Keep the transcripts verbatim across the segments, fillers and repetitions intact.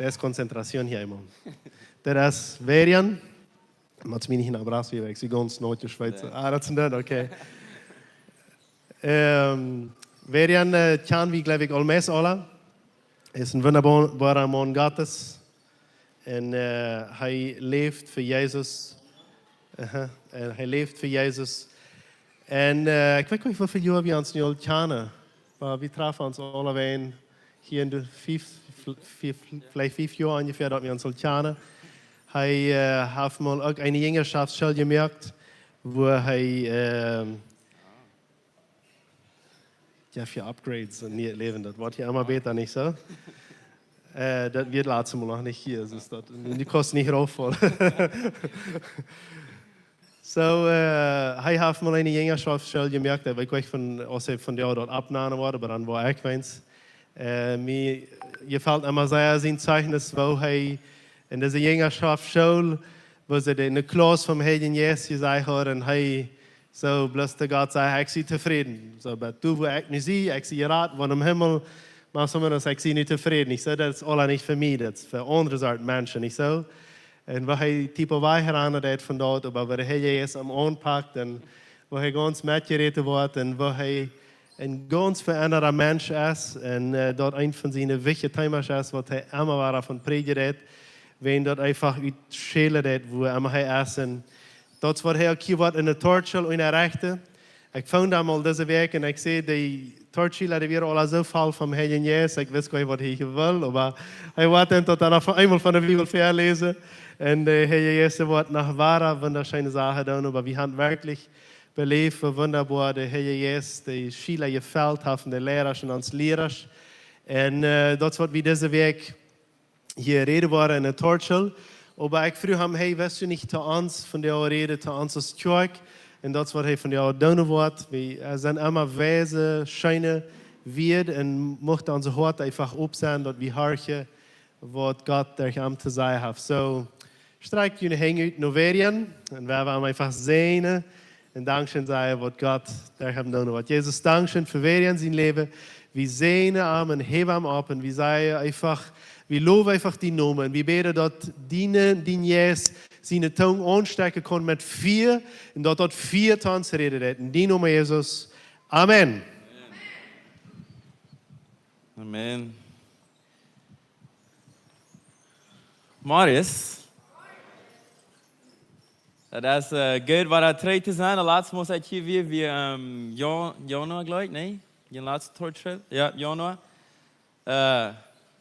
Daut es Konzentration hia, Maun. Daut es Verian. Motst mie nich en abrazo jäwen, ekj sie gaunz nootje Schweizer. Nä. Ah, daut es een, okay. Ähm, Verian, äh, kjan wie, jleew ekj, aulmeist aula. Hee es een wundaboara Maun Gottes. Un, äh, hee läft fa Jesus. Aha. Un hee läft fa Jesus. Un, äh, ekj weet nich, woo väl Joa wie ons nu aul kjanen. Oba wie trafen ons aula wäajen hia en de fief, fief, veleicht fief Joa onjefäa, daut wie ons aul kjanen. Hee, äh, haft mol uk eene Jinjaschaftsschool jemoakt, wua hee, ähm, jo, fa Upgrades en nieet Läwen, daut woat hia emma bäta, nich soo? Äh, daut wia daut latste Mol noch nich hia, soo daut, du kaust nich rutfaulen. Soo, äh, hee haft mol eene Jinjaschaftsschool jemoakt, ekj weet nich von, aus hee von Joa daut oppnanen woat, oba dan woa ekj weens. Äh, mie jefelt emma sea sien Zeichnis, woo hee en dise Jinjaschaftsschool, wua see de, enne Klauss vom Heiljen Jeist jesajcht hauden, un hee soo bloos to Gott säd: "Ekj sie tofräd." Soo, oba doa, wua ekj nu sie, ekj sie jerat, woa em Himmel, más o menos, ekj sie nu tofräd. Nich soo, daut es aula nich fa mie, daut es fa aundre Sort Menschen, nich soo? Un woo hee Tipo wajch ranen deed von doa, oba woo de Heilje Jeist am aunpakt un woo hee gaunz metjeräten woat un woo hee een gaunz veendada Mensch es un, äh, daut eent von siene wichtje Teemasch es, waut hee emma wada von prädjen deed, wan daut eefach ut Schäle deed, wua emma hee es. Un daut es waut hee uk hia woat enne Torchschool unjarechten. Ekj funk daut mol dise Wäakj un ekj säd, de Torchschool, dee wia aul soo voll vom Heiljen Jeist, ekj wist goanich, waut hee wull, oba hee woat dan daut dan opp eemol von de Bibel väaläsen. Un de Heilje Jeist woat noch wada wundascheene Sachen doonen, oba wie haben werkjlich beläft, woo wundaboa de Heilje Jeist de Schiela jefelt haft un de Lierasch un ons Lierasch. Un, äh, daut es waut wie dise Wäakj hia räden woaren enne Torchschool. Oba ekj fruach am: "Hey, west du nich to ons von de räden, to ons aus Kjoakj?" Un daut es waut hee von de doonen woat. Wie, äh, sent emma weise, scheene Wieed un mucht onse Hoat eefach op sennen, daut wie horchen, waut Gott derch am to sajen haft. Soo, strakjt june Henj ut no Verian un wie woaren am eefach säajnen un dankscheen sajen, waut Gott derch am doonen woat. Jesus, dankscheen fa Verian sien Läwen. Wie säajnen am un häwen am opp un wie sajen eefach, wie lowen eefach dienen Nomen un wie bäden, daut diene, dien Jeist siene Tung aunstekjen kaun met Fia un daut daut Fia to ons räden deit. En dienen Nomen, Jesus. Amen. Amen. Marius. Daut es, äh, goot, wada trigj to sennen. Daut latste Mol aus ekj hia wia, wia, ähm, Jo-, Januar, jleew ekj, nä? Dee latste Torchschool? Jo, Januar. Äh,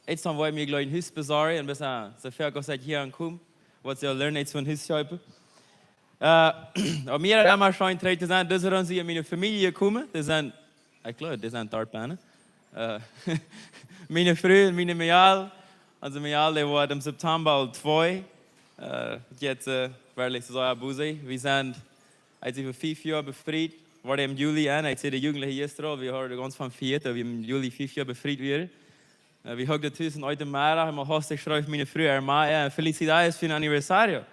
ieescht dan wia ekj mie, jleew ekj, een Hus besorjen un bat, äh, soo wiet aus ekj hia aunkaum, waut see lieren, ieescht een Hus kjeepen. Äh, oba mie haft daut emma scheen trigj to sennen. Dise Rund sie miene Famielje jekomen. Dee sent, ekj jleew, dee sent doa bennen. Äh, miene Fru un miene Mejal. Onse Mejal, dee woat em September aul twee. Äh, jeit, äh, werkjlich soo sea busy. Wie sent, aus wie fa fief Joa befriet worden, em Juli, un ekj säd de Jugendliche jistren, wie hauden gaunz von vejäten, daut wie em Juli fief Joa befriet wieren. Äh, wie huckten tus un eeten Meddach, un mau hastich schreef miene Fru äa Maun: "Äh, felicidades fa un aniversario."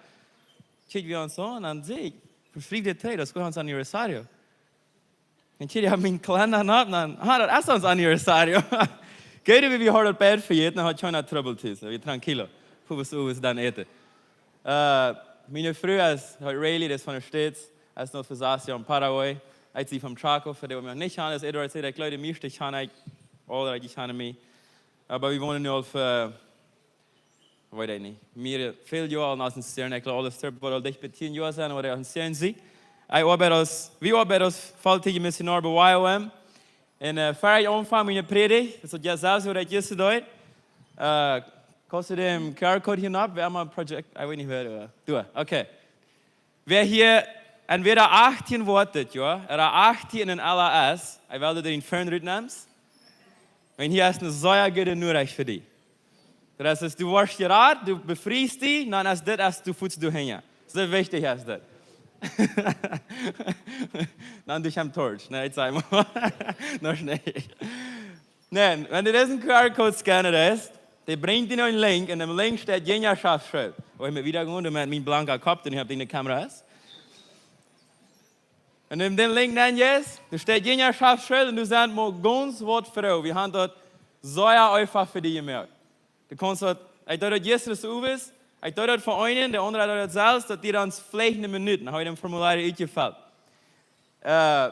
Kjikj wie ons aun, dan saj ekj: "Befriet de Tiet, daut es goanich ons aniversario." Dan kjikj ekj opp mienen Kalenda nopp, dan: "Ah, daut es ons aniversario." Goot, wie, wie hauden daut beid vejäten, dan haud kjeena Trubbel tus, wie tranquilo. Fiew Uhr dan äten. Äh, miene Fru es, haft Rayleigh, dee es von de States, es nu fa sas Joa en Paraguay. Ekj sie vom Chaco, fa dee waut mie nich kjanen, es Eduard säd, ekj jleew, de mieeschte kjanen ekj, aul dee kjanen mie. Oba wie wonen nu aul fa, weet ekj nich, mea, väl Joa aul aus een Student, ekj jleew, aul de Städ woat aul dicht bie tieen Joa sennen, waut ekj aus een Student sie. Ekj oabeid aus, wie oabeiden aus volltiedja Missionoa bie Y W A M. Un, äh, ea ekj aunfang met de Prädicht, daut es daut selwje waut ekj jistren deed. Äh, kaust du dän Q R-Code hia nopp? Wie haben een Projekt, ekj weet nich wäa, äh, du, okay. Wäa hia entwäda achtieen woat dit Joa, ooda achtieen en L A S, ekj well daut du dän Phone rutnemmst. Wan hia es eene sea goode Norecht fa die. Daut es, du woascht jerat, du befriest die, dan es dit, aus du fuats du hinja. Soo wichtich es dit. Dan du am Torch, nä, ekj saj mau. Noch nich. Nä, wan du disen Q R-Code scannen deist, dee brinjt die no een Link, un em Link steit Jinjaschaftsschool. Woa ekj mau wieda gonen, du met mien blanka Kopp, dän ekj opp de Kamera es. Un wan du dän Link nenjeist, doa steit Jinjaschaftsschool un du sitst mau gaunz waut froo. Wie haben daut sea eefach fa die jemoakt. Du kaust daut, ekj deed daut jistren soo, ekj deed daut fa eenen, de aundra deed daut selfst, daut diet dan veleicht eene Minut, dan hab ekj daut Formular utjefelt. Äh,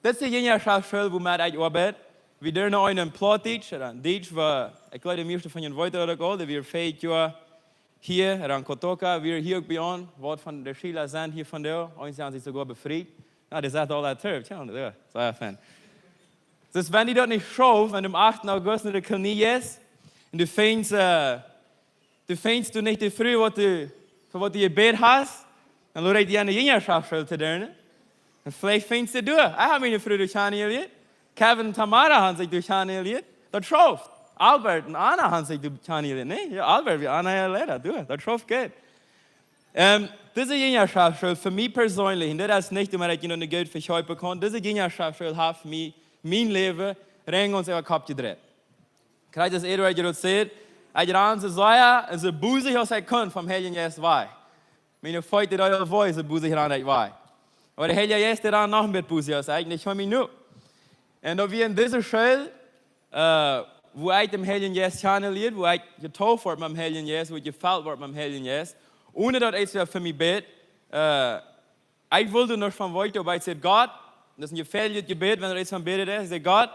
dit es de Jinjaschoftsschool, wua ekj oabeid. Wie doonen nu eenen Plautdietsch, ooda Dietsch, wua, ekj jleew, de mieeschte von junt weeten daut uk aul, dee wia vea Joa hia, ooda en Kotoka, wia hia uk bie ons, waut von de Schiela sent hia von doa, eensje haben sikj soogoa befriet. Na, dee sent aul daut trigj, jo, jo, soo, jo, fein. Dus wan du daut nich schaufst, wan du aum achten August no de Kolonie jeist, un du finjst, äh, du finjst du nich de Fru, waut du, fa waut du jebät hast, dan lod ekj die aun, de Jinjaschoftsschool to doonen. Un veleicht finjst du doa. Ekj hab miene Fru doa kjanen jelieet. Kevin un Tamara haben sikj doa kjanen jelieet. Daut schauft. Albert un Anna haben sikj doa kjanen jelieet. Nä, jo, Albert, wie Anna jo leida, doa. Daut schauft goot. Ähm, dise Jinjaschoftsschool, fa mie perseenlich, un dit es nich, om daut ekj junt eene goode Vekjeepen kaun, dise Jinjaschoftsschool haft mie, mien Läwen, rein gaunz äwa Kopp jedreit. Krakjt aus Edward daut sajcht, ekj rand soo sea un soo busich aus ekj kunn vom Heiljen Jeist wajch. Miene Feet deeden aul wee, soo busich rand ekj wajch. Oba de Heilje Jeist, dee rand noch een bät busicha aus ekj, un ekj kjeem mie nu. Un daut wia en dise School, äh, wua ekj dän Heiljen Jeist kjanen lieed, wua ekj jetauft wort met dän Heiljen Jeist, wua ekj jefelt wort met dän Heiljen Jeist, onen daut eena fa mie bäd, äh, ekj wull doa nuscht von weeten, oba ekj säd: "Gott," daut es een jefäadeljet Jebäd, wan eena von bäden deit, ekj säd: "Gott,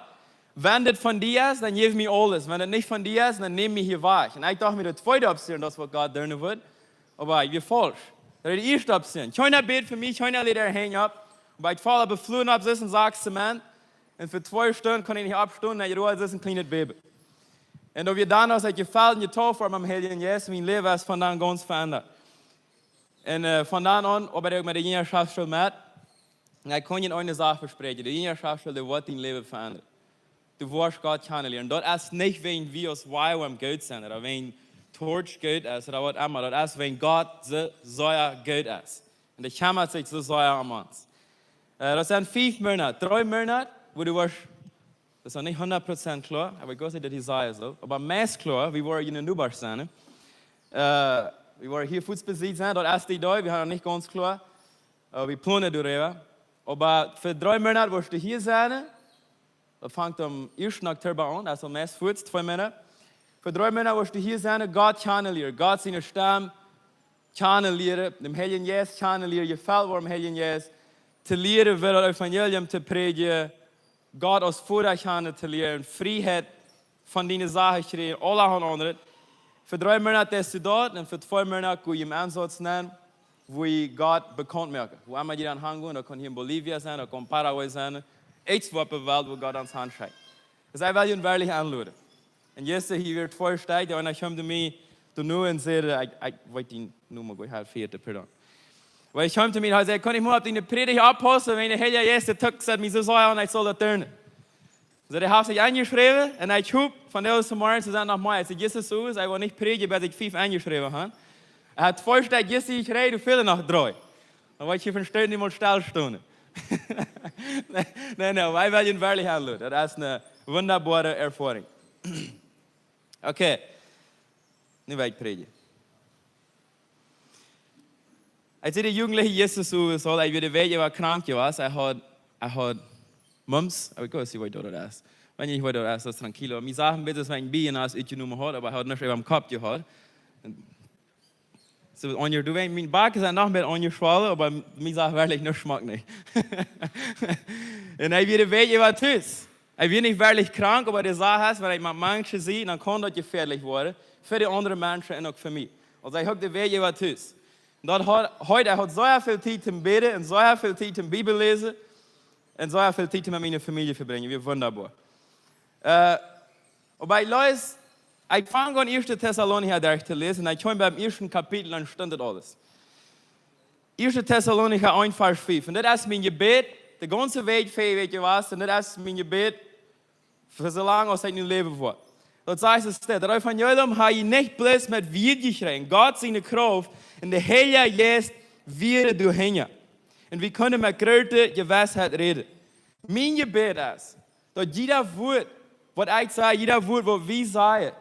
wan dit von die es, dan jeff mie aules. Wan dit nich von die es, dan nemm mie hia wajch." Un ekj docht mie, de tweede Option, daut es waut Gott doonen wudd. Oba ekj wia faulsch. Daut wia de ieeschte Option. Kjeena bäd fa mie, kjeena läd äare Henj opp. Oba ekj foll opp de Flua opp, soo een Sak Zement. Un fa twee Stunden kunn ekj nich oppstonen, un ekj roold aus een kjlienet Bäbe. Un daut wia dan, aus ekj jefelt un jetauft wort met dän Heiljen Jeist, mien Läwen es von dan gaunz veendat. Un, äh, von dan aun oabeid ekj uk met de Jinjaschoftsschool met. Un ekj kaun junt eene Sach vespräakjen. De Jinjaschoftsschool, dee woat dien Läwen veendren. Du woascht Gott kjanen lieren. Daut es nich wäajen wie aus Wyoming goot sent, ooda wäajen Torch goot es, ooda waut emma. Daut es wäajen Gott soo sea goot es. Un dee kjemmat sikj soo sea om ons. Äh, daut sent fief Moonat. Dree Moonat, wua du woascht, daut es noch nich hundat Prozent kloa, oba ekj weet nich, daut dee sea es, oba meist kloa, wie woaren hia en Nubasch sennen, nä? Äh, wie woaren hia fuaz besied sennen, daut es dee Dach, wie haben noch nich gaunz kloa. Äh, wie plonen doaräwa. Oba fa dree Moonat woascht du hia sennen, nä? Daut fangt aum ieeschten Oktober aun, daut es aul meist fuaz, twee Moonat. Fa dree Moonat woascht du hia sennen, nä? Gott kjanen lieren, Gott siene Stemm kjanen lieren, dän Heiljen Jeist kjanen lieren, jefelt woaren dän Heiljen Jeist, to lieren, woo daut Evangelium to prädjen, Gott aus Voda kjanen to lieren, Frieheit von diene Sachen kjrieen, aulahaunt aundret. Fa dree Moonat deist du daut, un fa twee Moonat kust du em Ensatz sennen, wua du Gott bekaunt moakst. Wua emma du dan hangonen, daut kaun hia en Bolivien sennen, daut kaun Paraguay sennen, irjentwua opp de Welt, wua Gott ons hanschekjt. Daut es, ekj well junt werkjlich enloden. Un jistren hia wia twee Städ, dee eena kjeem to mie, doano un säd, ekj, ekj weet dän Nomen, ekj hab vieete, pardon. Oba hee kjeem to mie un hee säd: "Kaun ekj mol opp diene Prädicht oppaussen, wan de Heilje Jeist de Tuk sat mie soo sea aun, ekj saul daut doonen." Soo, dee haft sikj enjeschräwen un ekj hop, von dee aus morjens to sennen noch mea. Ekj säd: "Jistren soo es, ekj well nich prädjen, bat ekj fief enjeschräwen hab." Hee haud twee Städ jistren jekjräajen, doa fälen noch dree. Dan woa ekj hia fa eene Stund nich mol stell stonen. Nä, nä, nä, oba ekj well junt werkjlich enloden. Daut es eene wundaboare Erfoarunk. Okay. Nu well ekj prädjen. Aus ekj de Jugentliche jistren soo, soo, ekj wia de Wäakj äwa krank jewast. Ekj haud, ekj haud Mumps, oba ekj weet nich, waut daut es. Wan jie nich weeten, waut daut es, daut es tranquilo. Mie sagen, bat daut es, wan ekj Bienen aus utjenomen haud, oba ekj haud nuscht äwa dän Kopp jehaut. Soo, aun je, du weetst, miene Backen sent noch mea aunjeschwollen, oba mie sajcht werkjlich nuscht, schmakjt nich. Un ekj wia de Wäakj äwa tus. Ekj wia nich werkjlich krank, oba de Sach es, wan ekj mau manche sie, dan kaun daut jefäadlich woaren, fa de aundre Menschen un uk fa mie. Aulsoo ekj hab de Wäakj äwa tus. Daut haud, hee, ekj haud soo väl Tiet toom bäden un soo väl Tiet toom Bibel läsen un soo väl Tiet met miene Famielje vebrinjen. Wia wundaboa. Äh, Oba ekj läs, ekj fang aun ieeschte Tessalonicha derch to läsen, un ekj kjeem biem ieeschten Kapitel, dan stunt daut aules. Ieeschte Tessalonicha eent, Varsch fief. Un daut es mien Jebäd, de gaunze Wäakj, väl Wäakj jewast, un daut es mien Jebäd fa soo lang aus ekj nu läwen woa. Daut sajcht et, daut Evangelium hab jie nich bloos met Wieed jekjräajen, Gott siene Krauft un de Heilje Jeist wia doahinja. Un wie kjennen met groote Jewissheit räden. Mien Jebäd es, daut jieda Wuat, waut ekj saj, jieda Wuat, waut wie sajen,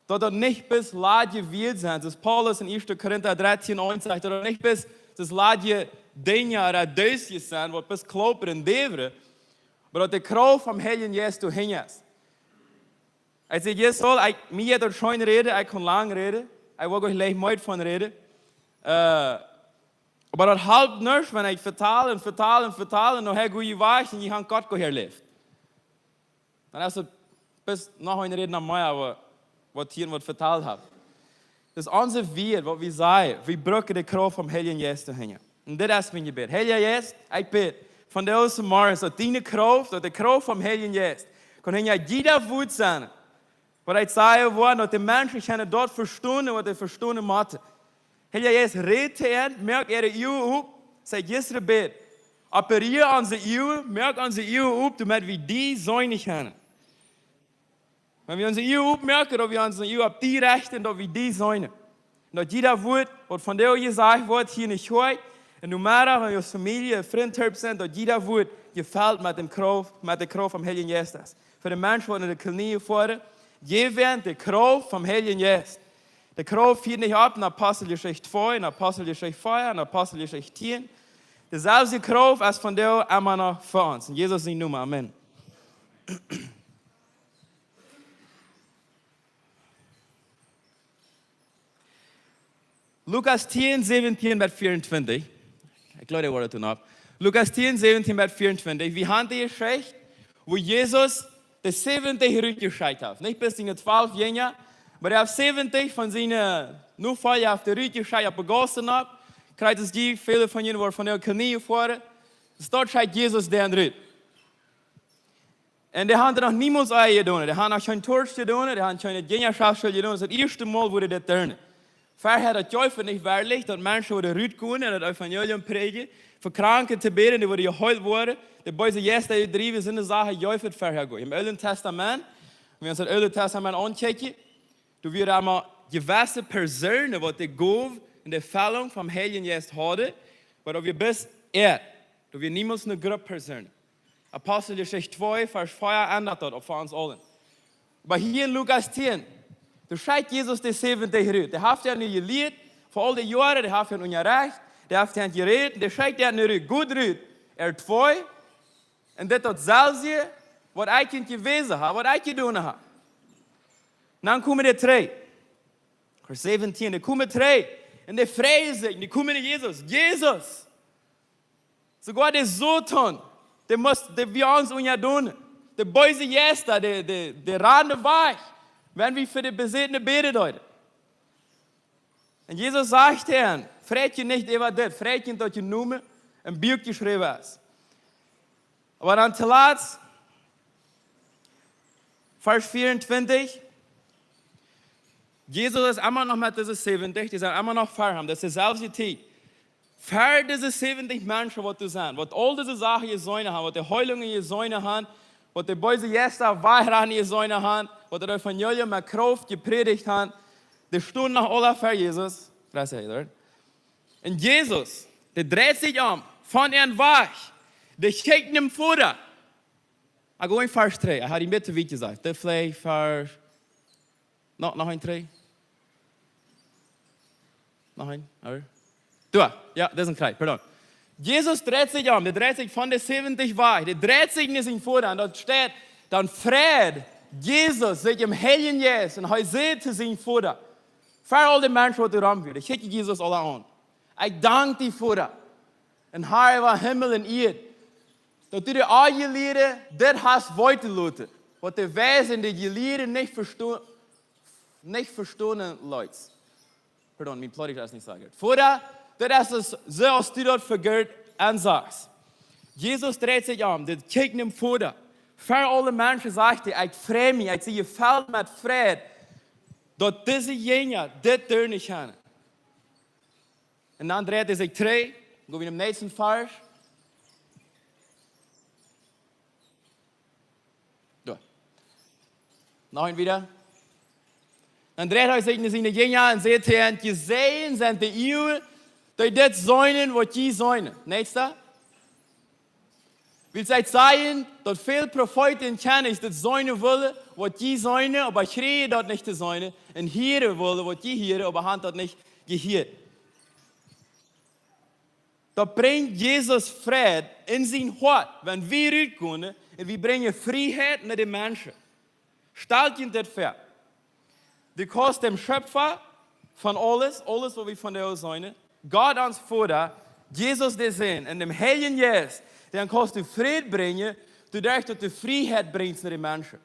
daut daut nich bloos ladje Wieed sent, soo aus Paulus en ieeschte Korinta dartieen eent sajcht, daut daut nich bloos soo aus ladje Dinja ooda Deesjes sent, waut bloos klaupren un däwren, oba daut de Krauft vom Heiljen Jeist doahinja es. Ekj säd: "Jie saul, ekj, mie jeit daut scheen räden, ekj kaun lang räden, ekj woa uk jlikj meed von räden. Äh, oba daut halpt nuscht, wan ekj vetal un vetal un vetal un nohäa go ekj wajch un jie han Gott goa erläft." Dan es et, best noch een Rädna mea, oba waut hia waut vetalt haft. Daut es onse Wieed, waut wie sajen, wie brucken de Krauft vom Heiljen Jeist doahinja. Un dit es mien Jebäd. Heilja Jeist, ekj bäd von dise Morjes, daut diene Krauft, daut de Krauft vom Heiljen Jeist kaun hinja jieda Wort sennen, waut ekj sajen woa, daut de Menschen kjennen daut vestonen, waut see vestonen motten. Heilja Jeist, räd to an, moak äare Uagen op, soo aus jistren bäd. Operia onse Uagen, moak onse Uagen op, doamet wie die seenen kjennen. Wan wie onse Uagen opmoaken, daut wie onse Uagen opp die rechten, daut wie die seenen. Un daut jieda Wort, waut von die jesajcht woat, hia enne Kjoakj, un nu mea, wan wie aus Famielje, Frind, Hülp sent, daut jieda Wort jefelt met däm Krauft, met de Krauft vom Heiljen Jeist es. Fa de Menschen, waut no de Kolonie foaren, jäw an de Krauft vom Heiljen Jeist. De Krauft hieet nich opp en Aposteljeschicht twee, en Aposteljeschicht vea, en Aposteljeschicht tieen. Deeselwje Krauft es von doa emma noch fa ons. En Jesus siene Nomen, amen. Lukas tieen, säwentieen bat vieauntwintich. Ekj jleew, dee woat doa opp. Lukas tieen, säwentieen bat vieauntwintich. Wie han de Jeschicht, woo Jesus de säwentich rutjeschekjt haft. Nich bloos siene twalf Jinja, oba hee haft säwentich von siene Nofolja haft hee rutjeschekjt opp de Gaussen opp. Krakjt soo aus väle von junt woaren von de Kolonie foaren. Soo schekjt Jesus dee rut. Un dee hauden noch niemols ea jedonen. Dee hauden noch kjeen Torsch jedonen, dee hauden kjeene Jinjaschoft jedonen. Daut es daut ieeschte Mol, wua dee dit doonen. Verhäa, daut jeef et nich werkjlich, daut Menschen wudden rutgonen un daut Evangelium prädjen, fa Kranke to bäden, dee wudden jeheelt woaren, de beese Jeista utdriewen, soone Sachen jeef et verhäa nich. Em Oolen Tastament, wan wie ons daut Oole Tastament aunkjikjen, doa wieren emma jewesse Persoonen, waut de Gow un de Fellunk vom Heiljen Jeist hauden, oba daut wia bloos äant, daut wia niemols eene Grupp Persoonen. Aposteljeschicht twee, Varsch vea endat daut fa ons aule. Oba hia en Lukas tieen, doa schekjt Jesus de säwentich rut. Dee haft an nu jelieet, fa aul dee Joaren, dee haft an unjarecht, dee haft an jerät, dee schekjt an nu rut, got rut, äa twee, un dit daut selwje, waut ekj junt jewäsen hab, waut ekj jedonen hab. Dan komen dee trigj. Varsch säwentieen, dee komen trigj. Un dee freien sikj, dee komen no Jesus. Jesus, soogoa de Soton, dee must, dee wia ons unjadon. De beese Jeista, dee, dee, dee randen wajch, wan wie fa de Besätne bäden deeden. Un Jesus sajcht an: "Freit junt nich äwa dit, freit junt, daut jun Nomen em Buak jeschräwen es." Oba dan toolatst, Varsch vieauntwintich, Jesus es emma noch met dise säwentich, dee sent emma noch ver am, daut es deeselwje Tiet. Ver dise säwentich Menschen, waut doa sent, waut aul dise Sachen jeseenen haben, waut de Heilungen jeseenen haben, waut de beese Jeista wajchrannen jeseenen haben, waut daut Evangelium met Krauft jeprädicht haben, dee stunden noch aula ver Jesus. Praise the Lord. Un Jesus, dee dreit sikj om, von an wajch, dee kjikjt nom Voda. Ekj go en Varsch dree, ekj hab dee een bät wiet jesajcht. Dee veleicht Varsch, noch, noch een dree. Noch een, oder? Doa, jo, daut es een dree, pardon. Jesus dreit sikj om, dee dreit sikj von de säwentich wajch, dee dreit sikj no sienen Voda, un doa steit, dan freid Jesus sikj em Heiljen Jeist, un hee säd to sienen Voda, ver aul de Menschen, waut doa rom wieren, dee kjikjt Jesus aula aun: "Ekj dank die, Voda, un Har äwa Himmel un Ieed, daut du de Onjelieede dit hast weeten loten, waut de Weise un de Jelieede nich vesto-, nich vestonen leetst." Pardon, mien Plautdietsch es nich soo goot. Voda, dit es daut, soo aus du daut fa goot aunsajchst. Jesus dreit sikj om, dee kjikjt nom Voda. Ver aule Menschen sajcht hee: "Ekj frei mie, ekj sie jefelt met Freid, daut dise Jinja dit doonen kjennen." Un dan dreit hee sikj trigj, go wie em näakjsten Varsch. Doa. Noch een wieda. Dan dreit hee sikj no siene Jinja un sajcht to an: "Jesäajent sent de Uagen, dee dit seenen, waut jie seenen." Näakjsta. Wiels ekj saj junt, daut väl Profeeten un Kjennichs dit seenen wullen, waut jie seenen, oba kjrieejen daut nich to seenen, un hieren wullen, waut jie hieren, oba han daut nich jehieet. Daut brinjt Jesus Freid en sien Hoat, wan wie rutgonen un wie brinjen Frieheit no de Menschen. Stalt junt dit väa. Du kaust däm Schepfa von aules, aules waut wie vondoag seenen, Gott ons Voda, Jesus de Sän un däm Heiljen Jeist, dän kaust du Fräd brinjen, doaderch daut du Frieheit brinjst no de Menschen.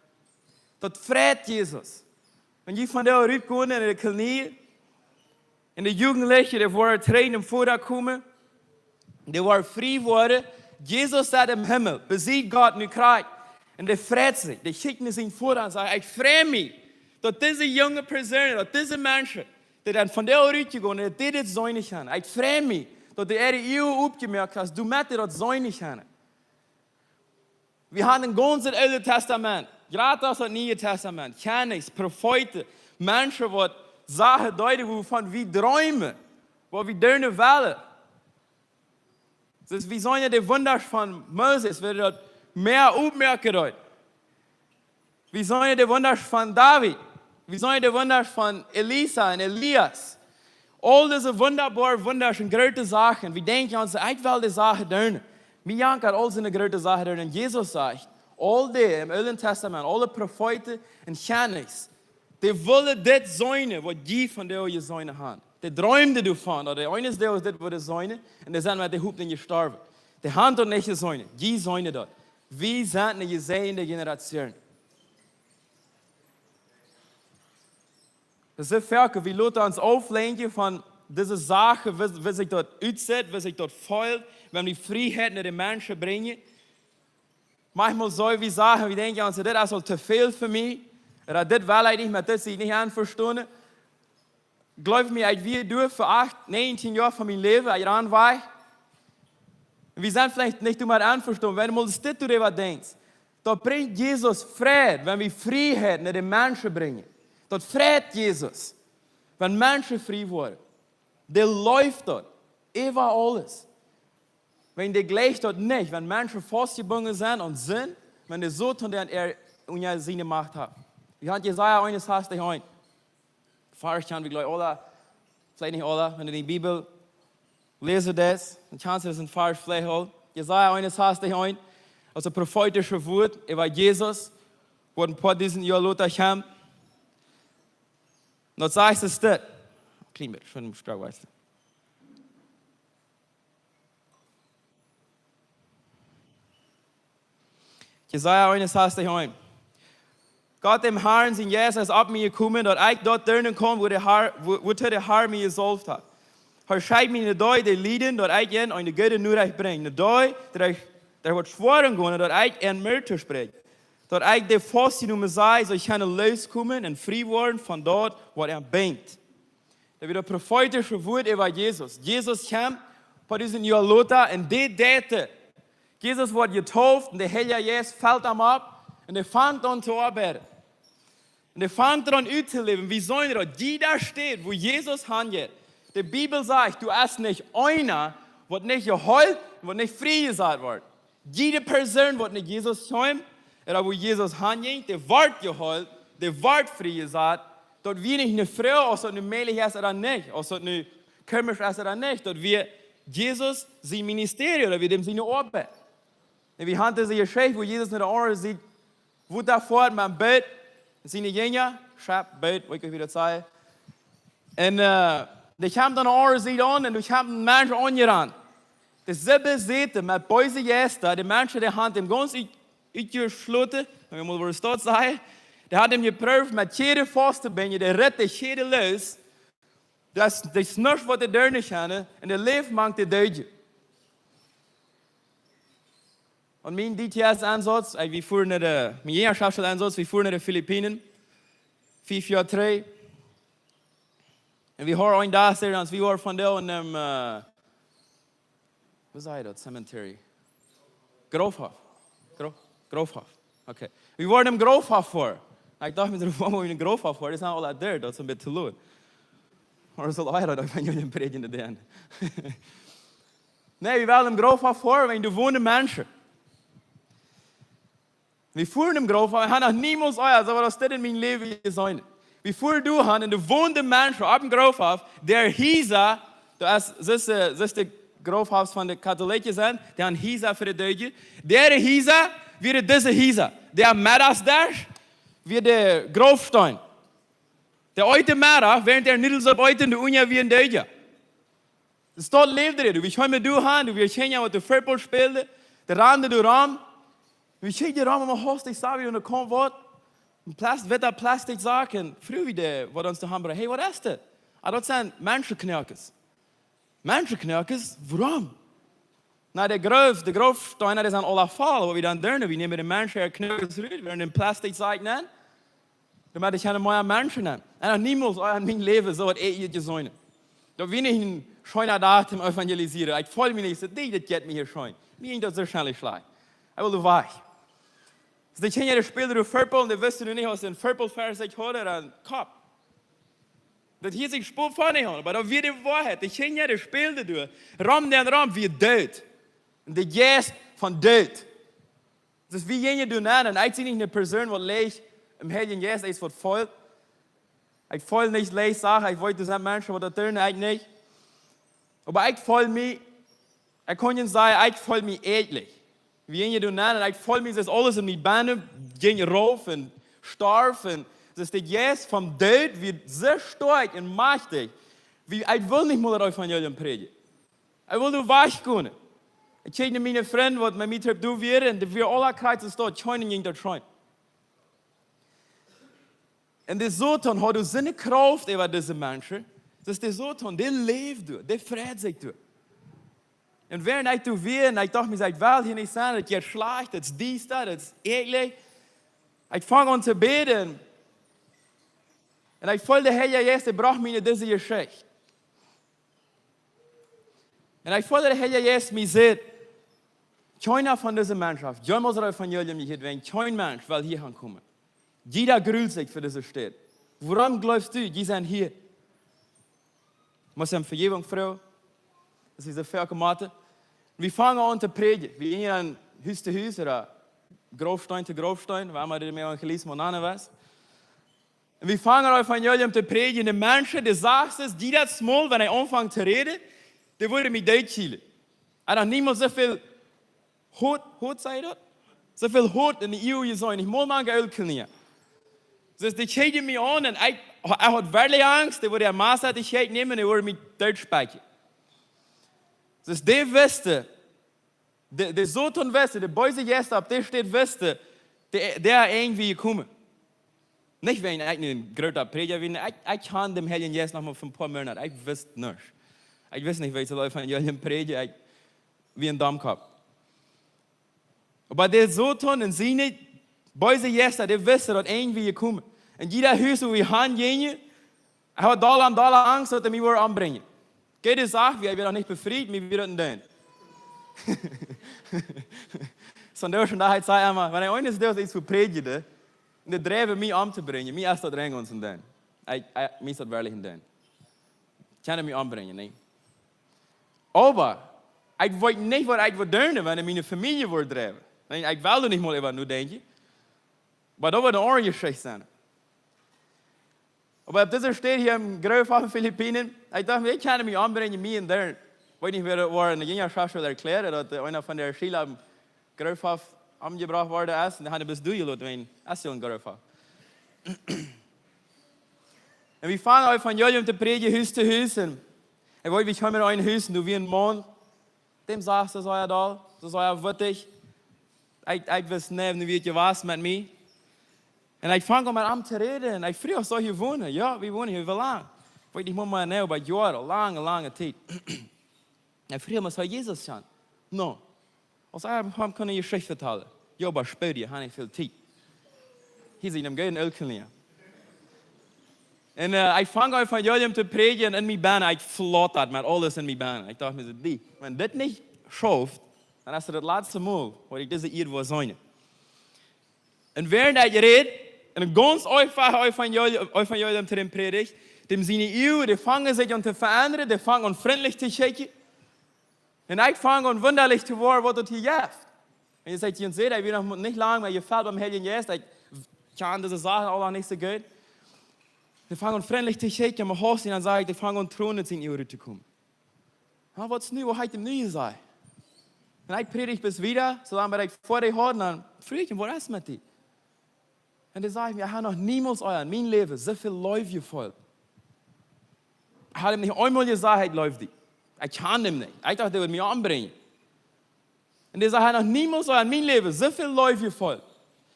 Daut freit Jesus. Wan jie vondoag rutkomen en de Kolonie, en de Jugendliche, dee woaren trigj nom Voda komen, dee woaren frie woaren. Jesus sitt em Himmel, besitt Gott nu krakjt. Un dee freit sikj, dee kjikjt no sien Voda un sajcht: "Ekj frei mie, daut dise junge Persoon, daut dise Menschen, dee dan vondoag rutjegonen, daut dee dit seenen kjennen. Ekj frei mie, daut du äare Uagen opjemoakt hast, doamet dee daut seenen kjennen." Wie haben een gaunzet Oolet Tastament, jrata aus daut Niee Tastament, Kjennichs, Profeeten, Menschen waut Sachen deeden, wuavon wie dreemen, waut wie doonen wellen. Soo aus wie seenen de Wunda von Moses, woo daut Mäa opmoaken deed. Wie seenen de Wunda von David. Wie seenen de Wunda von Elisa un Elias. Aul dise wundaboare Wunda un groote Sachen. Wie denkjen ons, ekj well dee Sachen doonen. Mie jankat aul soone groote Sachen doonen. Un Jesus sajcht, aul dee em Oolen Tastament, aule Profeeten un Kjennichs, dee wullen dit seenen, waut jie vondoag jeseenen haben. Dee dreemden doavon, daut dee eenes Daags dit wudden seenen, un dee sent met de Hopninj jestorwen. Dee haben daut nich jeseenen. Jie seenen daut. Wie sent eene jesäajende Generation. Daut es foaken, wie loten ons auflenkjen von dise Sachen, woo, woo sikj daut utseet, woo sikj daut feelt, wan wie Frieheit no de Menschen brinjen. Maunchmol soo wie sajen, wie denkjen ons, dit es aul too väl fa mie, ooda dit well ekj nich, met dit sie ekj nich envestonen. Jleew mie, ekj wia doa fa acht, näajentieen Joa von mien Läwen, ekj rand wajch. Un wie sent veleicht nich doamet envestonen, wan du mol dit doaräwa denkjst. Daut brinjt Jesus Fräd, wan wie Frieheit no de Menschen brinjen. Daut freit Jesus, wan Menschen frie woaren. Dee leeft daut äwa aules. Wan dee jleicht daut nich, wan Menschen faustjebungen sent aun Sind, wan de Soton dee aun äa, unja siene Macht haft. Wie haben Jesaja eenunsastich eent. Varsch kjann wie, jleew ekj, aula, veleicht nich aula, wan du de Bibel läsen deist, dan kjanst du disen Varsch veleicht aul. Jesaja eenunsastich eent, aus een profeetischet Wuat äwa Jesus, waut een poa dusent Joa lota kjeem. Un daut sajcht et dit. Kjlien bät, schwoa, must ekj wajch. Jesaja eenunsastich eent. Gott däm Harn sien Jeist es opp mie jekomen, daut ekj daut doonen kaun, waut de Har, waut, waut de Har mie jesaulft haft. Hee schekjt mie no dee, dee lieden, daut ekj an eene goode Norecht brinj. No dee, dee, dee waut schwoa gonen, daut ekj an Moot toospräakj. Daut ekj de Faust jenomen sie, soo ekj kaun loskomen un frie woaren von daut, waut an binjt. Daut wia daut profeetische Wuat äwa Jesus. Jesus kjemt, poa dusent Joa lota, un dee deit et. Jesus woat jedeept un de Heilje Jeist felt am opp un hee fangt aun to oabeiden. Un hee fangt aun uttoläwen, woo soo daut jieda Städ, wua Jesus hanjeit. De Bibel sajcht, doa es nich eena, waut nich jeheelt, waut nich friejesat woat. Jiede Persoon, waut no Jesus kjeem, ooda wua Jesus hanjinkj, dee woat jeheelt, dee woat friejesat, daut wia nich ne Froag, aus daut nu mäajlich es ooda nich, aus daut nu komisch es ooda nich, daut wia Jesus sien Ministerium, ooda wia däm siene Oabeit. Un wie haben dise Jeschicht, wua Jesus no de aundre Sied Wota foat met een Boot, siene Jinja, Schepp, Boot, waut ekj wada saj. Un, äh, dee kjemt aun de aundre Sied aun un doa kjemt een Mensch aunjerant. De sibben Säten met beese Jeista, de Menschen, dee haben am gaunz ut-, utjeschloten, wan wie mol wudden daut sajen. Dee haben am jeprooft met Kjäden faust to binjen, dee ritt de Kjäden loos. Daut, daut es nuscht, waut dee doonen kjennen, un dee läft mank de Doodje. Un mien D T S Ensatz, äh, wie fuaren no de, mien Jinjaschoftsschool Ensatz, wie fuaren no de Philippinen, fief Joa trigj. Un wie hieren eenen Dach, säden see, wie wieren vondoag en däm, äh, woo sajcht daut, cemetery? Groofhoff. Gro-, Groofhoff. Okay. Wie wieren em Groofhoff ver. Un ekj docht mie soo, wuarom em Groofhoff ver? Daut es nu aul doa, daut es een bät too lot. Oba soo, ah, daut ekj von junt prädjen deed. Nä, wie wieren em Groofhoff ver, wan doa wonden Menschen. Wie fuaren em Groofhoff, ekj hab noch niemols, oh jo, soo waut aus dit en mien Läwen jeseenen. Wie fuaren doa han un doa wonden Menschen opp em Groofhoff, dee Hiesa, daut es, daut es, äh, daut es de Groofhoff von de Katolieekjen sent, dee han Hiesa fa de Doodje. Dee Hiesa, wieren dise Hiesa. Dee Meddachsdesch, wia de Graufsteen. De eeten Meddach, wäarent de Nudels opp eeten, de Unja wia een Deedja. Daut läwd doa, du, wie kjeemen doa han, du, wie kjennen waut de Football spälen, de randen doa rom. Wie kjikjten doa rom, oba haustich sach wie, un doa kjeem waut, een Plast-, witta Plastiksack, un fruach wie dee, waut ons doa han brocht: "Hey, waut es dit?" "Ah, daut sent Menschenknoakes." "Menschenknoakes? Wuarom?" "Na, de Grauf, de Graufsteena, dee sent aula voll, waut wie dan doonen, wie nämen de Menschenknoakes rut, wie doonen dän Plastiksack nenn, doamet kjeene mea Menschen nenn." Un noch niemols en mien Läwen soo waut ekj jeseenen. Daut wia nich een scheena Dach toom evangelisieren. Ekj feeld mie nich soo, dee, daut jeit mie hia scheen. Mie jinkj daut soo schlajcht. Ekj wull wajch. Soo, de Kjinja, dee spälen doa Football, un dee wisten nu nich, aus see een Footballfest hauden ooda een Kopp. Daut hieet sikj Spul von nich aun, oba daut wia de Woarheit. De Kjinja, dee spälen doa rom, dan rom, wia Doot. Un de Jeist von Doot. Daut wia jene doa nenn, un ekj sie nich eene Persoon, waut leicht em Heiljen Jeist es, waut feelt. Ekj feel nich leicht Sachen, ekj weet, doa sent Menschen, waut daut doonen, ekj nich. Oba ekj feel mie, ekj kaun junt sajen, ekj feel mie äakjlich. Wie jene doa nenn, un ekj feel mie, daut aules en mie bennen jinkj rauf un storf, un daut de Jeist vom Doot wia soo stoakj un majchtich, wie ekj wull nich mol daut Evangelium prädjen. Ekj wull doa wajch gonen. Ekj kjikjt no miene Frind, waut met mie toop doa wieren, un dee wieren aula krakjt soo stoakj, kjeenen jinkj daut scheen. Un de Soton haud doa soone Krauft äwa dise Menschen. Daut de Soton, dee läwd doa, dee freid sikj doa. Un wäarent ekj doa wia, un ekj docht mie, ekj well hia nich sennen, daut jeit schlajcht, daut es diesta, daut es äakjlich. Ekj funk aun to bäden. Un ekj feeld, de Heilja Jeist, dee brocht mie no dise Jeschicht. Un ekj feeld, de Heilja Jeist mie säd: "Kjeena von dise Menschen haft jemols daut Evangelium jehieet, wäajen kjeen Mensch well hia aunkomen. Jieda grult sikj fa dise Staut. Wuarom jleefst du, dee sent hia?" Must am Vejäwunk froagen. Daut es dise Vekjemate. Wie fungen aun to prädjen. Wie jinjen von Hus to Hus ooda Graufsteen to Graufsteen, wua emma de Evangelist mol aun wia. Un wie fungen aun Evangelium to prädjen. De Menschen, dee sagen, jiedet Mol, wan ekj aunfunk to räden, dee wudden mie doot kjielen. Ekj haud noch niemols soo väl Hoat, Hoat, säd daut? Soo väl Hoat en de Uagen jeseenen, nich mol mank Ooltkolonia. Daut dee kjikjten mie aun un ekj, ekj haud werkjlich Angst, dee wudden daut Massa, dee kjikjten nämen, dee wudden mie doot spikjen. Daut dee wisten, de, de Soton wist, de beese Jeist opp dee Staut wisten, dee, dee es irjentwua jekomen. Nich wäajen ekj nu een groota Prädja wia, ekj, ekj kjand dän Heiljen Jeist noch mau von een poa Moonat, ekj wist nuscht. Ekj wist nich, woo ekj sull Evangelium prädjen, ekj wia een Domkopp. Oba de Soton un siene beese Jeista, dee wisten, daut irjentwua jekomen. Un jieda Hus, wua wie han jinjen, ekj haud dolla un dolla Angst, daut dee mie wudden ombrinjen. Jede Sach, wie, ekj wia noch nich befriet, mie wia daut een Ding. Soo, doa sent, doa haud ekj emma, wan ekj eent es, daut ekj fa prädjen, un dee dreien mie omtobrinjen, mie es daut rein gaunz een Ding. Ekj, ekj, mie es daut werkjlich een Ding. Kjennen mie ombrinjen, nä. Oba ekj weet nich, waut ekj wudd doonen, wan miene Famielje wudd dreien. Nä, ekj wull nich mol äwa nodenkjen. Oba daut wudd eene aundre Jeschicht sennen. Oba opp dise Staut hia em Graufhoff en Philippinen, ekj docht mie, ekj kaun mie ombrinjen, mie un dän. Weet nich, wäa daut wia, enne Jinjaschoft erkjläad, daut, äh, eena von de Schiela aum Graufhoff omjebrocht worden es, un dee hauden bloos doa jeloten, wäajen es jo een Graufhoff. Un wie fungen aun Evangelium to prädjen, Hus to Hus, un ekj weet, wie kjeemen en een Hus, un doa wia een Maun, däm sach ekj, soo sea doll, soo sea wutich. Ekj, ekj wist nich, woo et wia jewast met mie. Un ekj funk aun met am to räden. Un ekj fruach, soo: "Hia wonen?" "Jo, wie wonen hia." "Woo lang?" "Weet nich mea, nä, oba Joaren, lange, lange Tiet." Ekj fruach am, aus hee Jesus kjant. "No. Aus ekj am kunn eene Jeschicht vetalen." "Jo, oba späda, hia es nich väl Tiet. Hia sie ekj em gooden Ooltkolonia." Un, äh, ekj funk aun Evangelium to prädjen un mie bennen, ekj flottad met aules en mie bennen. Ekj docht mie soo: "Dee, wan dit nich schauft, dan es et daut latste Mol, waut ekj dise Ieed woa seenen." Un wäarent ekj räd, un gaunz eefach Evangelium, Evangelium to däm prädjd, däm siene Uagen, dee fungen sikj aun to veendren, dee fungen aun frintlich to kjikjen. Un ekj funk aun wundalich to woaren, waut daut hia jeft. Un ekj säd, jie seenen, ekj wia noch nich lang, oba jie felt biem Heiljen Jeist, ekj kjand dise Sachen aula nich soo goot. Dee fungen aun frintlich to kjikjen, oba haustich, dan sach ekj, dee fungen aun Tronen ut siene Uagen to komen. "Ha, waut es nu? Waut haft hee nu jesajcht?" Un ekj prädjd bloos wieda, soo lang bat ekj foadich wia, un dan fruach ekj am: "Waut es met die?" Un dee säd mie: "Ekj hab noch niemols ea en mien Läwen soo väl Leew jefeelt." Ekj hab am nich eemol jesajcht: "Ekj leew die." Ekj kjand am nich. Ekj docht, dee wudd mie ombrinjen. Un dee säd: "Ekj hab noch niemols ea en mien Läwen soo väl Leew jefeelt."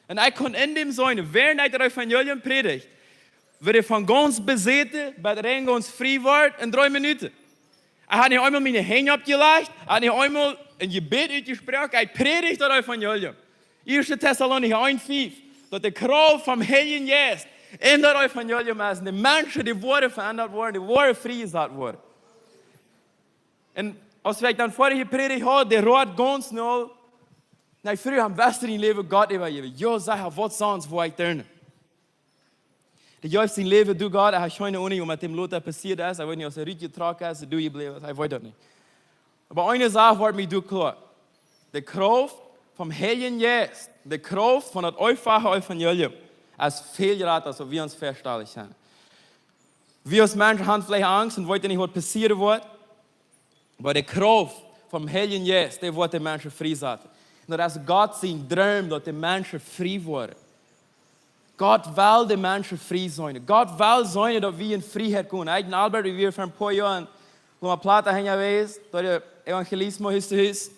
Un ekj kunn en däm seenen, wäarent ekj daut Evangelium prädicht, woo dee von gaunz besäten bat rein gaunz frie wort en dree Minuten. Ekj hab nich eemol miene Henj oppjelajcht, ekj hab nich eemol een Jebäd utjesproaken, ekj prädicht daut Evangelium. Ieeschte Tessalonicha eent fief, daut de Krauft vom Heiljen Jeist en daut Evangelium es. Un de Menschen, dee woaren veendat woaren, dee woaren friejesat woaren. Un aus wie dan verrige Prädicht hauden, dee Rot gaunz null. Na, ekj fruach am: "West du dien Läwen Gott äwajäwen?" "Jo," säd hee, "waut sest du, wua ekj dien?" Dee jeef sien Läwen doa Gott, hee haud kjeene Ahnung, waut met däm lota passieet es. Hee weet nich, aus hee rutjetrocken es, doa jebläwen es, hee weet daut nich. Oba eene Sach wort mie doa kloa. De Krauft vom Heiljen Jeist, de Krauft von daut eefache Evangelium es väl jrata, aus wie ons väastalen kjennen. Wie aus Menschen haben veleicht Angst un weeten nich, waut passieren woat. Oba de Krauft vom Heiljen Jeist, dee woat de Menschen friesaten. Un daut es Gott sien Droom, daut de Menschen frie woaren. Gott well de Menschen frie seenen. Gott well seenen, daut wie en Frieheit komen. Ekj un Albert, wie wieren ver een poa Joa en Loma Plata han jewast, doa de Evangelismo Hus to Hus.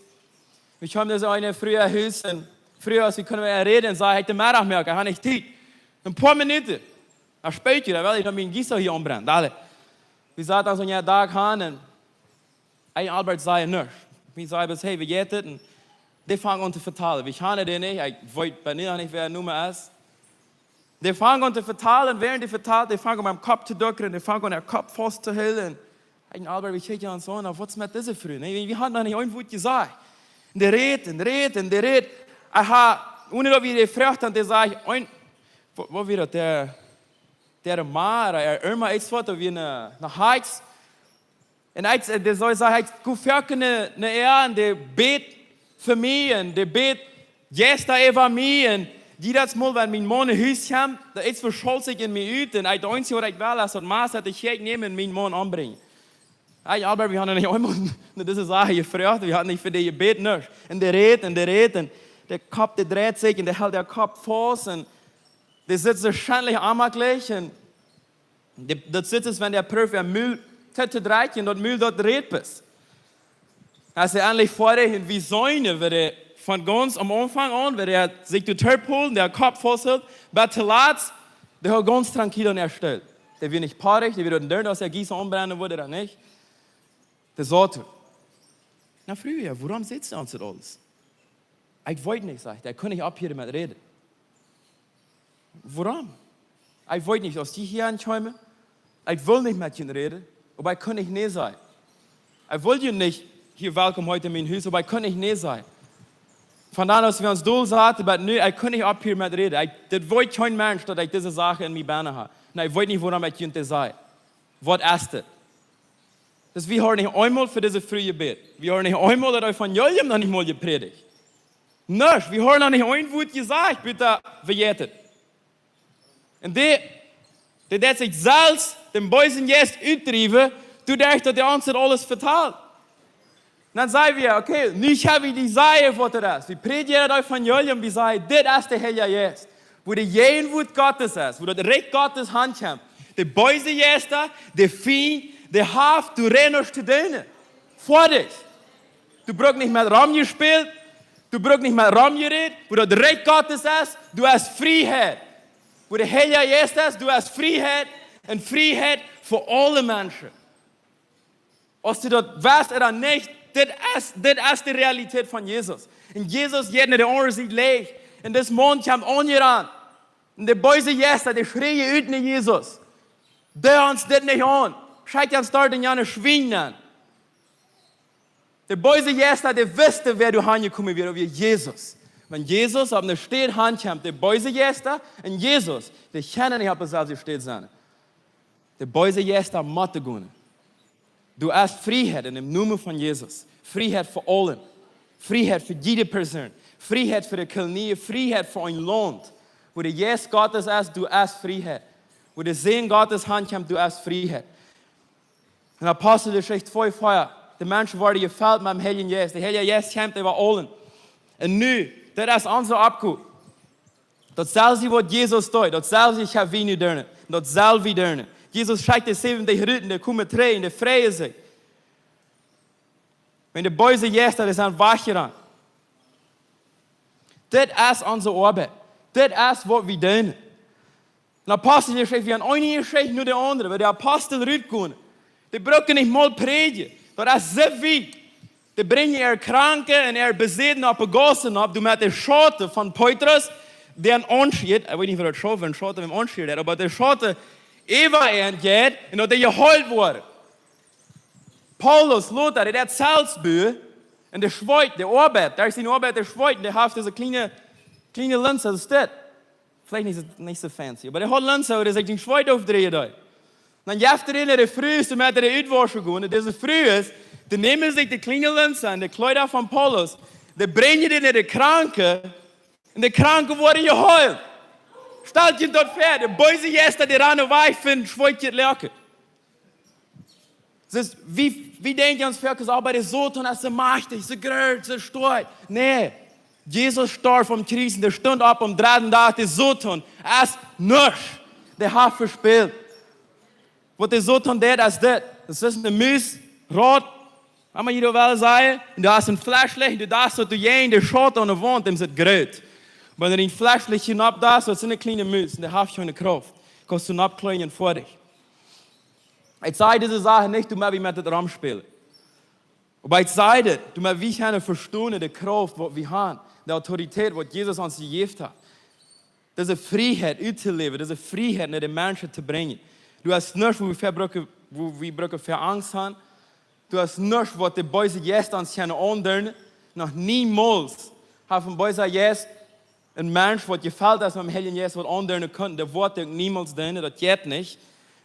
Wie kjeemen doa soo en Fru äa Hus un Fru, aus wie kunnen räden, un säd: "Ekj hab de Meddach moaken, ekj hab nich Tiet." Een poa Minuten. Dan spält jie, dan well ekj noch mien Gießer hia aunbrennen. Dale. Wie saten dan soo en äa Dak han un ekj un Albert säden nuscht. Wie säden bloos: "Hey, woo jeit et?" Un dee fungen aun to vetalen. Wie kjanen dee nich, ekj weet bie nu noch nich, wäa de Nomen es. Dee fungen aun to vetalen, wäarent dee vetalen, dee fungen aun äa Kopp to ducken, dee fungen aun äa Kopp faust to hoolen. Ekj un Albert, wie kjikjen ons aun: "Na, waut es met dise Fru?" Nä, wie, wie hauden noch nich een Wuat jesajcht. Un dee rät un rät un dee rät. Aha, onen daut wie dee fruagen, dee säd: "Een, woo, woo wia daut, de, de Mara, ea Irma, eent waut, daut wia een, een Heiz." Un ekj, dee säd, säd: "Ekj go foaken no, no äa un dee bät fa mie un dee bät Jeista äwa mie un jiedatsmol, wan mien Maun no Hus kjemt, daut eent veschult sikj en mie ut un ekj, daut eensje waut ekj well, es daut Mess, daut ekj näm un mienen Maun ombrinj." Ekj un Albert, wie hauden nich eemol no dise Sach jefroacht, wie hauden nich fa dee jebät, nuscht. Un dee rät un dee rät un de Kopp, dee dreit sikj un dee helt äa Kopp faust un dee sitt soo schentlich aunjemoakt un dee, daut sitt soo, aus wan dee proowt äa Mul to, to dreien, daut Mul daut rät bloos. Aus see endlich foadich es un wie seenen, woo dee von gaunz aum Aunfank aun, woo dee sikj doa trigj hilt, dän Kopp faust hilt, bat toolatst, dee haud gaunz tranquilo un erstalt. Dee wia nich poarich, dee wia doa nich, aus äa Gießer aunbrennen wudd, ooda nich. Dee säd: "Na, Fru, jo, wuarom sajchst du ons daut aules?" "Ekj weet nich," sajcht dee, "ekj kunn nich opphieren met räden." "Wuarom?" "Ekj weet nich, aus dee hia aunkjeemen, ekj wull nich met junt räden, oba ekj kunn nich nä sajen. Ekj wull junt nich hia welkom heeten en mien Hus, oba ekj kunn nich nä sajen. Von dan, aus wie ons dol saten, bat nu, ekj kunn nich opphieren met räden. Ekj, dit weet kjeen Mensch, daut ekj dise Sach en mie bennen hab. Un ekj weet nich, wuarom ekj junt dit saj. Waut es dit?" Dis, wie hauden nich eemol fa dise Fru jebät. Wie hauden nich eemol daut Evangelium noch nich mol jeprädicht. Nuscht, wie hauden noch nich een Wuat jesajcht, bat dee vejäten. Un dee, dee deed sikj selfst dän beesen Jeist utdriewen, doaderch daut dee ons daut aules vetald. Dan säden wie: "Okay, nu kjenn wie die sajen, waut daut es." Wie prädjen daut Evangelium, wie sajen: "Dit es de Heilja Jeist, wua de Jäajenwuat Gottes es, wua daut Rikj Gottes hankjemt. De beese Jeista, de Fiend, dee haft doa nuscht to doonen. Foadich. Du bruckst nich met romjespält, du bruckst nich met romjerät, wua daut Rikj Gottes es, du hast Frieheit. Wua de Heilja Jeist es, du hast Frieheit, un Frieheit fa aule Menschen." Aus du daut weetst ooda nich, dit es, dit es de Realität von Jesus. Un Jesus jeit no de aundre Sied Licht. Un dis Maun kjemt aunjerant. Un de beese Jeista, dee schrieen ut no Jesus: "Doo ons dit nich aun. Schekj ons doa nich aun, de Schwien." De beese Jeista, dee wisten, wäa doa hanjekomen wia, wia Jesus. Wan Jesus opp eene Städ hankjemt, de beese Jeista un Jesus, dee kjennen nich opp deeselwje Städ sennen. De beese Jeista motten gonen. Du hast Frieheit en däm Nomen von Jesus. Frieheit fa aulen. Frieheit fa jiede Persoon. Frieheit fa de Kolonie. Frieheit fa een Launt. Wua de Jeist Gottes es, du hast Frieheit. Wua de Sän Gottes hankjemt, du hast Frieheit. En Aposteljeschicht twee, vea, de Menschen worden jefelt met däm Heiljen Jeist. De Heilja Jeist kjemt äwa aulen. Un nu, daut es onse Oppgow. Daut selwje waut Jesus deed, daut selwje kjenn wie nu doonen. Daut selwje wie doonen. Jesus schekjt de säwentich rut un dee komen trigj un dee freien sikj, wan de beese Jeista, dee sent wajchjerant. Dit es onse Oabeit. Dit es waut wie doonen. En Aposteljeschicht, wie han eene Jeschicht no de aundre, wua de Apostel rutgonen. Dee brucken nich mol prädjen. Daut es soo wiet. Dee brinjen äare Kranke un äare Besätne opp de Gaussen opp, doamet de Schauten von Petrus, dän aunschieet, ekj weet nich, waut daut Schaut, wan Schauten wäm aunschieet, oba de Schauten äwa an jeit un daut dee jeheelt woaren. Paulus, Lothar, dee deed selfst buen un dee schweet, dee oabeit, doa es siene Oabeit, dee schweet, dee haft dise kjliene, kjliene Linse, daut es dit. Veleicht nich soo, nich soo fancy, oba dee haud Linse, wua dee sikj dän Schweet aufdräjen deed. Dan jeft hee dee no de Frues, doamet dee utwauschen kunnen. Dise Frues, dee nämen sikj de kjliene Linse un de Kjleeda von Paulus, dee brinjen dee no de Kranke, un de Kranke woaren jeheelt. Stalt junt daut väa, de beese Jeista, dee rannen wajch, finjen schwoa to loaken. Daut es, wie, wie denkjen ons foaken soo, oba de Soton es soo majchtich, soo groot, soo stoakj. Nä, Jesus storf aum Kjriez un dee stunt opp aum dredden Dach. De Soton es nuscht. Dee haft vespält. Waut de Soton deed, es dit. Daut es eene Mus, Rat, emma jie daut wellen sajen. Un du hast een Fleeschlich, un du deist daut, du jäajen de Schaut aun de Waunt, dee es groot. Wan du een Fleeschlich hia nopp deist, daut es eene kjliene Mus, un dee haft kjeene Krauft. Kaust du nopp kjleien un foadich. Ekj saj dise Sachen nich, doamet wie met dit romspälen. Oba ekj saj dit, doamet wie kjennen vestonen de Krauft, waut wie haben, de Autoritäet, waut Jesus ons jejäft haft. Dise Frieheit uttoläwen, dise Frieheit no de Menschen to brinjen. Du hast nuscht, wua wie fa brucken, wua wie brucken fa Angst haben. Du hast nuscht, waut de beese Jeista ons kjennen aundoonen. Noch niemols haft een beesa Jeist een Mensch, waut jefelt es, aum Heiljen Jeist waut aundoonen kunn, dee woat uk niemols doonen, daut jeit nich.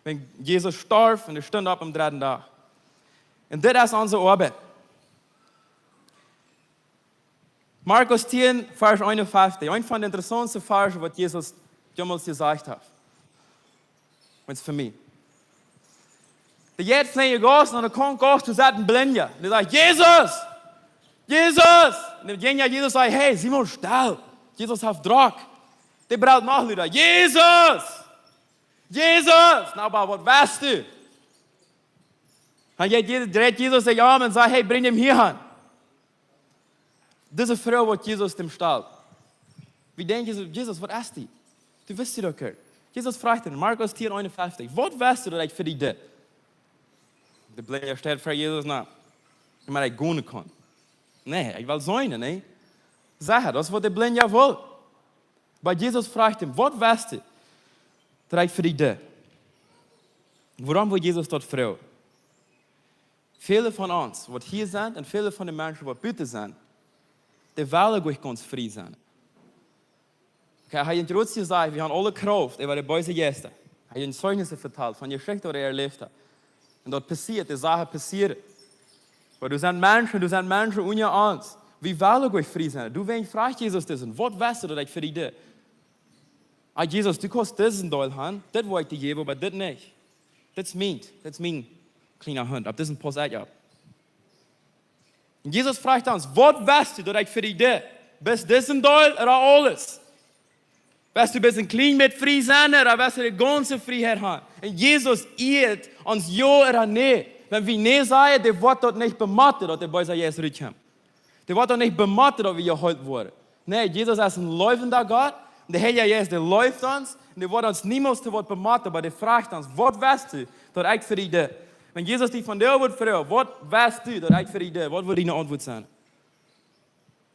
Wan Jesus storf un dee stunt opp aum dredden Dach. Un dit es onse Oabeit. Markus tieen, Varsch eenunfeftich, eent von de interessauntste Varschen, waut Jesus jemols jesajcht haft. Wan fa mie. Dee jeit von de Gauss no de Konk, Gauss, doa sett een Blinja. Un dee sajcht: "Jesus! Jesus!" Un de Jinja Jesus säd: "Hey, sie mol stell. Jesus haft drock." Dee brellt noch luda: "Jesus! Jesus! Na, oba waut west du?" Dan jeit Jesus, dreit Jesus sikj om un sajcht: "Hey, brinj am hia han." Dise Fru, waut Jesus däm stalt. Wie denkjen see: "Jesus, waut es die? Du wist die doch goot." Jesus fruach am, Markus tieen eenunfeftich: "Waut west du, daut ekj fa die deed?" De Blinja steit ver Jesus: "Na, ekj meen, ekj gonen kaun." "Nä, ekj well seenen, nä?" Sajcht hee, daut es, waut de Blinja well. Oba Jesus fruach am: "Waut west du, daut ekj fa die deed?" Wuarom well Jesus daut froagen? Väle von ons, waut hia sent, un väle von de Menschen, waut buten sent, dee wellen goanich gaunz frie sennen. Okay, hee haft ons jesajcht, wie haben aule Krauft äwa de beese Jeista. Hee haft ons Zeichnissen vetalt von Jeschichten, waut hee erläft haft. Un daut passieet, dee Sachen passieren. Oba doa sent Menschen, doa sent Menschen unja ons. Wie wellen goanich frie sennen. Doawäajen fruach Jesus disen: "Waut west du, daut ekj fa die deed?" "Ah, Jesus, du kaust disen Deel han, dit woa ekj die jäwen, oba dit nich. Dit es mient, dit es mien kjliena Hunt, opp disen pauss ekj opp." Un Jesus fruach ons: "Waut west du, daut ekj fa die deed? Bloos disen Deel ooda aules? West du bloos een kjlien bät frie sennen, ooda west du de gaunze Frieheit han?" Un Jesus ieet ons jo ooda nä. Wan wie nä sajen, dee woat daut nich bemotten, daut de beese Jeist rutkjemt. Dee woat daut nich bemotten, daut wie jeheelt woaren. Nä, Jesus es een leewenda Gott. De Heilje Jeist, dee leeft ons. Un dee woat ons niemols to waut bemotten, oba dee fruach ons: "Waut west du, daut ekj fa die deed?" Wan Jesus die vondoag wudd froagen: "Waut west du, daut ekj fa die deed?" Waut wudd diene Auntwuat sennen?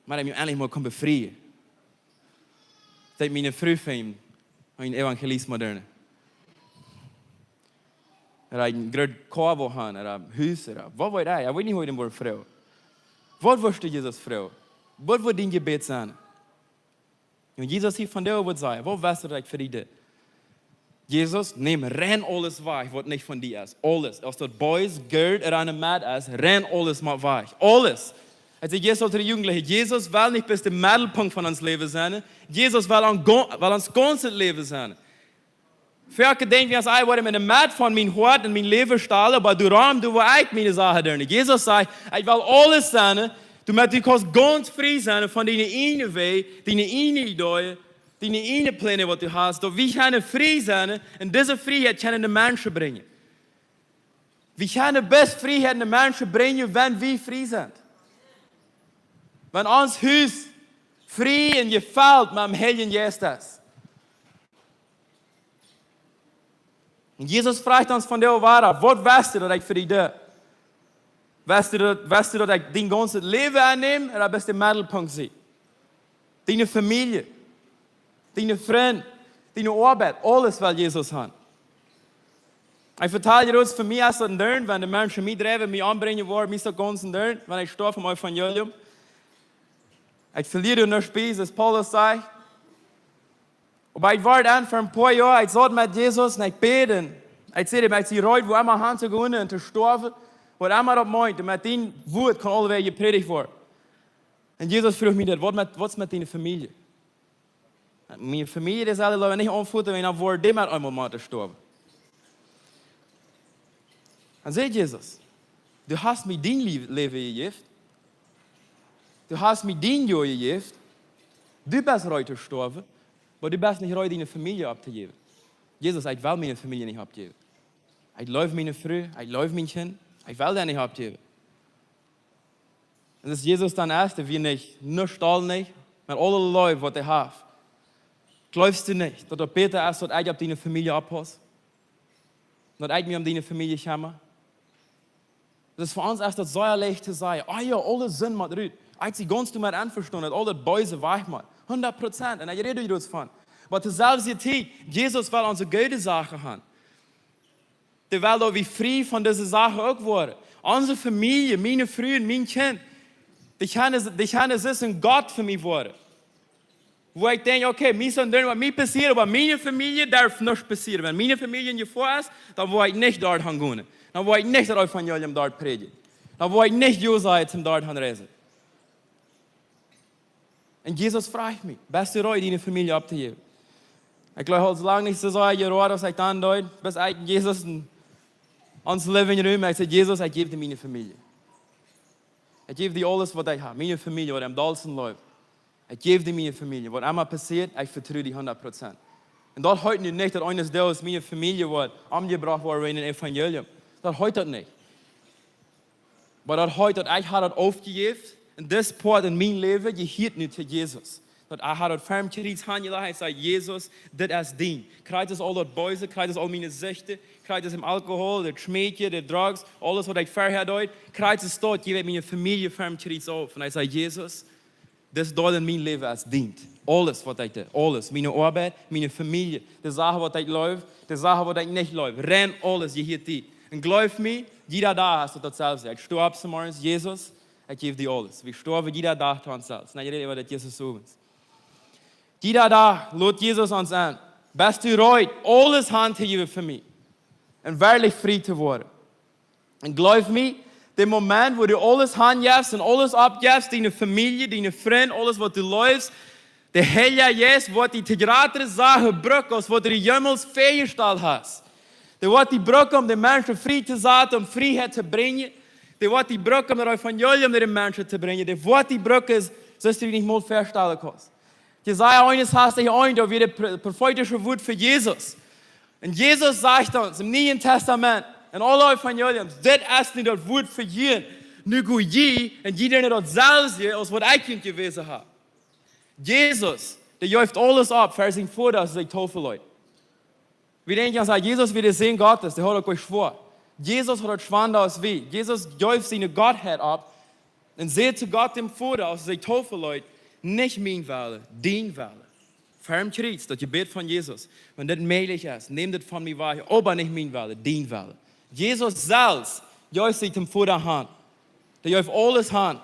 "Mau ekj mie endlich mol kaun befrieen. Daut miene Fru finjt, een Evangelist moderne. Ooda een groot Koa woa han, ooda een Hus, ooda waut weet ekj." Ekj weet nich, waut ekj dän wudd froagen. Waut wurscht du Jesus froagen? Waut wudd dien Jebäd sennen? Un Jesus hia vondoag wudd sajen: "Waut west du, daut ekj fa die deed?" Jesus, nem rein aules wajch, waut nich von die es. Aules. Aus daut Beese, Geld, ooda aun de Macht es, rein aules mau wajch. Aules. Hee säd Jesus to de Jugendliche: "Jesus well nich bloos de Meddelpunkt von ons Läwen sennen. Jesus well ons gau-, well ons gaunzet Läwen sennen." Foaken denkj wie ons: "Ekj well em Medden von mien Hoat un mien Läwen stalen, oba doaromm doo ekj miene Sachen doonen." Jesus sajcht: "Ekj well aules sennen, doamet du kaust gaunz frie sennen von diene ieejne Wäaj, diene ieejne Ideeen, diene ieejne Pläne, waut du hast, daut wie kjennen frie sennen un dise Frieheit kjennen de Menschen brinjen. Wie kjennen bloos Frieheit de Menschen brinjen, wan wie frie sent. Wan ons Hus frie un jefelt met däm Heiljen Jeist es. Un Jesus fruacht ons vondoag wada: Waut west du, daut ekj fa die doo? West du daut, west du, daut ekj dien gaunzet Läwen enneem, ooda best du de Meddelpunkt? Sie, diene Famielje, diene Frind, diene Oabeit, aules well Jesus han. Ekj vetal die daut, fa mie es daut een Doon, wan de Menschen mie dreiwen, mie ombrinjen woaren, mie es daut gaunz een Doon, wan ekj stoaw fa daut Evangelium. Ekj velia doa nuscht bie, soo aus Paulus säd. Oba ekj wort aun fa een poa Joa, ekj saut met Jesus un ekj bäd. Ekj säd, ekj sie reed, wua emma han to gonen un to stoawen, waut emma daut meent, un met dien Wuat kaun aulewäajen jeprädicht woaren. Un Jesus fruach mie daut: Waut met, waut es met diene Famielje? Miene Famielje, dee sellen leewa nich aunfoten, wan ekj woa doa met eemol motten stoawen. Dan säd Jesus: Du hast mie dien Lie-, Läwen jejäft. Du hast mie dien Joa jejäft. Du best reed to stoawen, oba du best nich reed, diene Famielje opptojäwen. Jesus, ekj well miene Famielje nich oppjäwen. Ekj leew miene Fru, ekj leew mien Kjint, ekj well dee nich oppjäwen. Un aus Jesus dan es, dee wia nich, nuscht stolt nich, met aule Leew, waut hee haft. Jleefst du nich, daut daut bäta es, daut ekj opp diene Famielje oppauss? Daut ekj mie om diene Famielje kjemma? Daut es fa ons ieescht daut sea leicht to sajen: Oh jo, aule Sind mott rut. Ekj sie gaunz doamet envestonen, daut aul daut Beese wajch mott. Hundat Prozent. Un ekj räd doa jrods von. Oba too selwje Tiet, Jesus well onse goode Sachen han. Dee well, daut wie frie von dise Sachen uk woaren. Onse Famielje, miene Fru un mien Kjint, dee kjennen, dee kjennen soo aus een Gott fa mie woaren. Wua ekj denkj: Okay, mie saul een Doon, waut mie passieet, oba miene Famielje darf nuscht passieren. Wan miene Famielje en Jefoa es, dan woa ekj nich doa han gonen. Dan woa ekj nich daut Evangelium doa prädjen. Dan woa ekj nich Jo sajen, om doa han reisen. Un Jesus fruach mie: Best du reed, diene Famielje opptojäwen? Ekj jleew, ekj haud soo lang nich soo sea jeroat, aus ekj dan deed, bat ekj Jesus en ons living room, ekj säd: Jesus, ekj jäw die miene Famielje. Ekj jäw die aules, waut ekj hab. Miene Famielje, waut ekj aum dollsten leew. Ekj jäw die miene Famielje. Waut emma passieet, ekj vetru die hundat Prozent. Un daut heet nu nich, daut eenes Doages miene Famielje woat omjebrocht woaren wäajen daut Evangelium. Daut heet daut nich. Oba daut heet, daut ekj haud daut oppjejäft, un dis Poat en mien Läwen jehieet nu to Jesus. Daut ekj haud daut fa am Kjriez hanjelajcht, ekj säd: Jesus, dit es dien. Krakjt soo aul daut Beese, krakjt soo aul miene Sichten, krakjt soo daut Alkohol, daut Schmeekjen, de Drugs, aules, waut ekj verhäa deed, krakjt soo daut, jäw ekj miene Famielje fa am Kjriez auf. Un ekj säd: Jesus, dis Deel en mien Läwen es dien. Aules, waut ekj doo, aules. Miene Oabeit, miene Famielje, de Sachen, waut ekj leew, de Sachen, waut ekj nich leew. Rein aules jehieet die. Un jleew mie, jieda Dach es daut daut selwje. Ekj sto opp zemorjes: Jesus, ekj jäw die aules. Wie stoawen jieda Dach to ons selfst. Un ekj räd äwa daut Jesus soo es. Jieda Dach lod Jesus ons en: Best du reed, aules han to jäwen fa mie? Un werkjlich frie to woaren. Un jleew mie, de Moment, wua du aules hanjefst un aules oppjefst, diene Famielje, diene Frind, aules, waut du leefst, de Heilje Jeist woat die to jratre Sachen brucken, aus waut du die jemols väajestalt hast. Dee woat die brucken, om de Menschen frie to saten, om Frieheit to brinjen. Dee woat die brucken, om daut Evangelium de Menschen to brinjen. Dee woat die brucken, soo aus du die nich mol väastalen kaust. Jesaja eenunsastich eent, daut wia daut pro-, profeetische Wuat fa Jesus. Un Jesus sajcht ons em Nieen Tastament, en aule Evangeliums: Dit es nu daut Wuat fa junt. Nu go jie un jie doonen daut selwje, aus waut ekj junt jewäsen hab. Jesus, dee jeef aules opp fa sienen Voda, aus hee sikj deepen leet. Wie denkjen, aus Jesus wia de Sän Gottes, dee haud daut goa schwoa. Jesus haud daut schwanda aus wie. Jesus jeef siene Gottheit opp un säd to Gott, däm Voda, aus hee sikj deepen leet: Nich mien Wellen, dien Wellen. Fa am Kjriez, daut Jebäd von Jesus: Wan dit mäajlich es, nemm dit von mie wajch, oba nich mien Wellen, dien Wellen. Jesus selfst jeef sikj däm Voda han. Dee jeef aules han.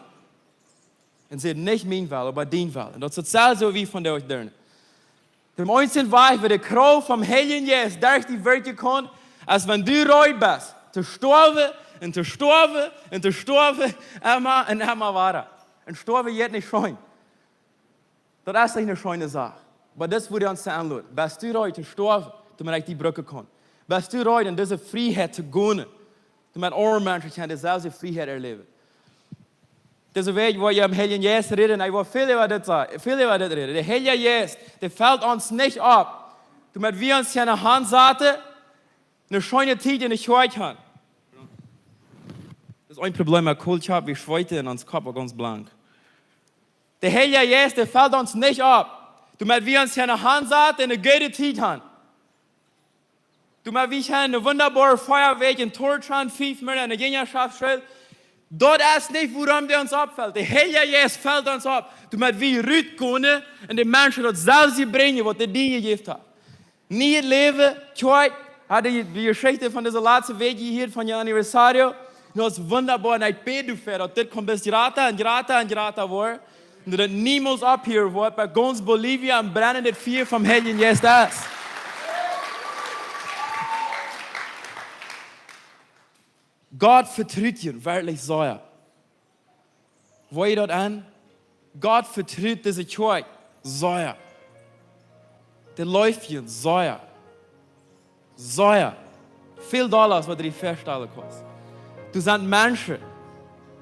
Un säd: Nich mien Wellen, oba dien Wellen. Un daut es daut selwje, waut wie vondoag doonen. De eensje Wajch, woo de Krauft vom Heiljen Jeist derch die werkjen kaun, es wan du reed best to stoawen un to stoawen un to stoawen, emma un emma wada. Un stoawen jeit nich scheen. Daut es nich eene scheene Sach. Oba daut woat ons aunloten. Best du reed to stoawen, doamet ekj die brucken kaun? Best du reed, en dise Frieheit to gonen, doamet aundre Menschen kjennen deselwje Frieheit erläwen? Dise Wäakj woa ekj em Heiljen Jeist räden, ekj woa väl äwa dit sa-, väl äwa dit räden. De Heilje Jeist, dee felt ons nich opp, doamet wie ons hia ne Haunt saten, ne scheene Tiet enne Kjoakj han. Daut es een Problem, ekj hab kolt, ekj hab, wie schweeten un ons Kopp woat gaunz blank. De Heilje Jeist, dee felt ons nich opp, doamet wie ons hia ne Haunt saten un ne goode Tiet han. Doamet wie hia ne wundaboare Fia Wäakj en Torch han, fief Moonat enne Jinjaschaftsschool. Daut es nich, wuarom dee ons oppfelt. De Heilje Jeist felt ons opp, doamet wie rutgonen un de Menschen daut selfst brinjen, waut dee die jejäft haft. Nieet Läwen, Kjoakj, haud de, de Jeschicht von dise latste Wäakj hia von äa Anniversario. Un daut es wundaboa. Un ekj bäd doafäa, daut dit kaun bloos jrata un jrata un jrata woaren. Un daut et niemols opphieren woat, bat gaunz Bolivien een brennendet Fia vom Heiljen Jeist es. Gott vetrut junt werkjlich sea. Woa jie daut aun? Gott vetrut dise Kjoakj sea. Dee leeft junt sea. Sea. Väl dolla aus waut du die väastalen kaust. Doa sent Menschen,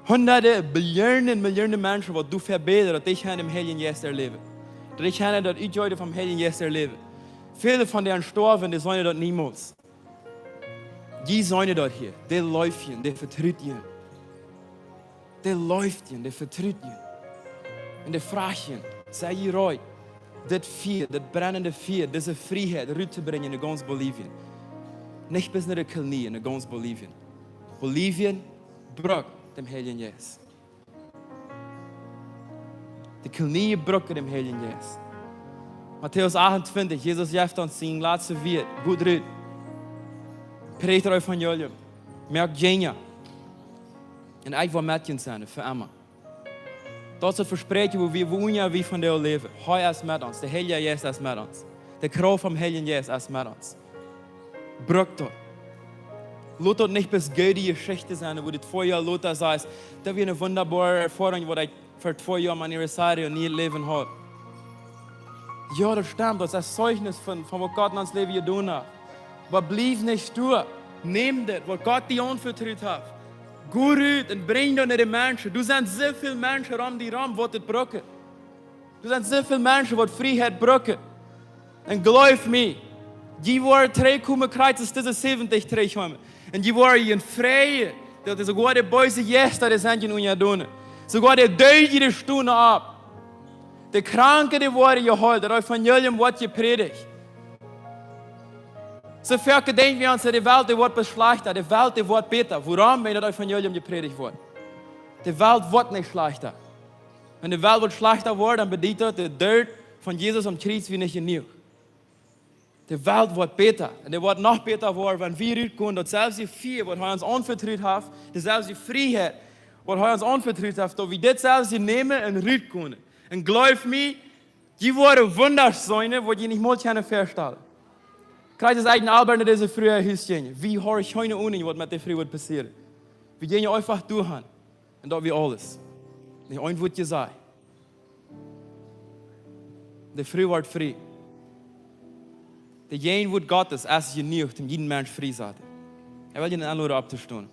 hunderte, Billionen, Millionen Menschen, waut doafäa bäden, daut dee kjennen dän Heiljen Jeist erläwen. Daut dee kjennen daut Utjeeten vom Heiljen Jeist erläwen. Väle von dee stoawen, dee seenen daut niemols. Dee seenen daut hia. Dee leeft junt, dee vetrut junt. Dee leeft junt, dee vetrut junt. Un dee froacht junt, sent jie reed, dit Fia, dit brennende Fia, dise Frieheit ruttobrinjen en gaunz Bolivien? Nich bloos no de Kolonie, en gaunz Bolivien. Bolivien brukt dän Heiljen Jeist. De Kolonie brukt dän Heiljen Jeist. Matäus achtuntwintich, Jesus jeft ons sien latste Wuat. Got rut. Prädjt daut Evangelium. Moakt Jinja. Un ekj woa met junt sennen, fa emma. Daut es daut Vespräakjen, woo wie, woo unja wie vondoag läwen. Hee es met ons. De Heilje Jeist es met ons. De Krauft vom Heiljen Jeist es met ons. Bruk daut. Lot daut nich bloos goode Jeschichten sennen, woo du twee Joa lota sajchst, daut wia ne wundaboare Erfoarunk, waut ekj ver twee Joa mien Anniversario nieet Läwen haud. Jo, daut stemt, daut es Zeichnis von, von waut Gott en ons Läwen jedonen haft. Oba bliew nich stoa. Nemm dit, waut Gott die aunvetrut haft. Go rut un brinj daut no de Menschen. Doa sent soo väl Menschen rom die rom, waut dit brucken. Doa sent soo väl Menschen, waut Frieheit brucken. Un jleew mie, dee woaren trigjkomen, krakjt soo aus dise säwentich trigjkjeemen. Un dee woaren junt freien, daut soogoa de beese Jeista, dee sent junt unjadon. Soogoa de Doodje, dee stonen opp. De Kranke, dee woaren jeheelt, daut Evangelium woat jeprädicht. Soo foaken denkj wie ons, de Welt, dee woat schlajchta, de Welt, dee woat bäta. Wuarom? Wan daut Evangelium jeprädicht woat. De Welt woat nich schlajchta. Wan de Welt woat schlajchta woaren, dan bediet daut, de Doot von Jesus aum Kjriez wia nich jenuach. De Welt woat bäta. Un dee woat noch bäta woaren, wan wie rutgonen, daut selwje Fia, waut hee ons aunvetrut haft, de selwje Frieheit, waut hee ons aunvetrut haft, daut wie dit selwje nämen un rutgonen. Un jleew mie, dee woaren Wunda seenen, waut jie nich mol kjennen väastalen. Krakjt soo aus ekj en Albert no dise Fru äa Hus jinkj. Wie hauden kjeene Ahnung, waut met dee Fru wudd passieren. Wie jinjen eefach derch un daut wia aules. Nich een Wuat jesajcht. De Fru wort frie. De Jäajenwuat Gottes es jenuach, om jieda Mensch frie to saten. Ekj well junt aunloden opptostonen.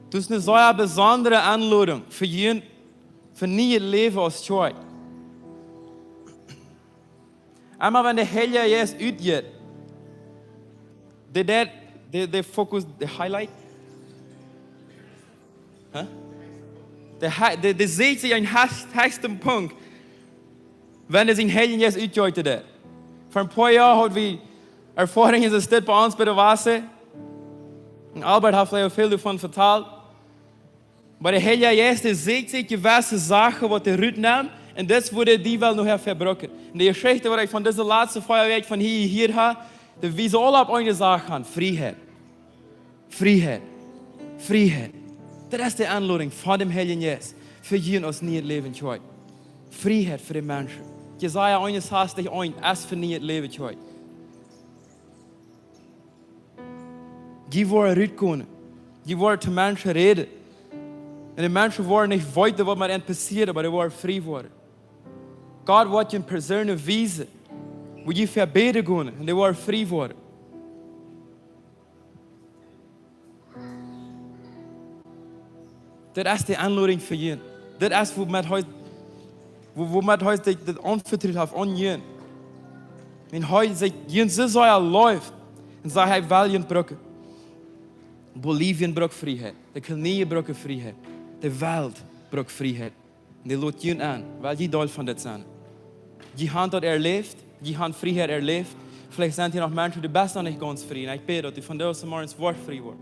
Daut es eene sea besondre Aunlodunk fa junt, fa nieet Läwen aus Kjoakj. Emma wan de Heilje Jeist utjeit, dee, dee, dee, dee Fokus, de Highlight, huh? De Hi-, dee, dee sitt sikj aum hech-, hechsten Punkt, wan dee sien Heiljen Jeist utjeeten deit. Ver een poa Joa haud wie Erfoarunk, es dit bie ons bie de Wase. Un Albert haft sea väl doavon vetalt. Oba de Heilje Jeist, dee sitt sikj jewesse Sachen, waut hee rutnemt, un daut woat de Diewel nohäa vebrucken. Un de Jeschicht, waut ekj von dise latste Fia Wäakj von hia jehieet hab, dee wiesen aula opp eene Sach han: Frieheit. Frieheit. Frieheit. Daut es de Aunlodunk von däm Heiljen Jeist fa junt aus nieet Läwen Kjoakj. Frieheit fa de Menschen. Jesaja eenunsastich eent es fa nieet Läwen Kjoakj. Dee woaren rutkomen. Dee woaren to Menschen räden. Un de Menschen woaren nich weeten, waut met an passieet, oba dee woaren frie woaren. Gott woat junt Persoonen wiesen, Woo jie fa bäden gonen un dee woaren frie woaren. Dit es de Enlodunk fa junt. Dit es woo met hee, woo, woo met hee sikj dit aunvetrut haft aun junt. Un hee sajcht, junt soo sea leeft. Un sajcht, hee well junt brucken. Bolivien brukt Frieheit. De Kolonie brukt Frieheit. De Welt brukt Frieheit. Un dee lot junt aun, wiels jie Deel von dit sent. Jie haben daut erläft, jie haben Frieheit erläft. Veleicht sent hia noch Menschen, dee best noch nich gaunz frie. Un ekj bäd, daut du vondoag zemorjes woascht frie woaren.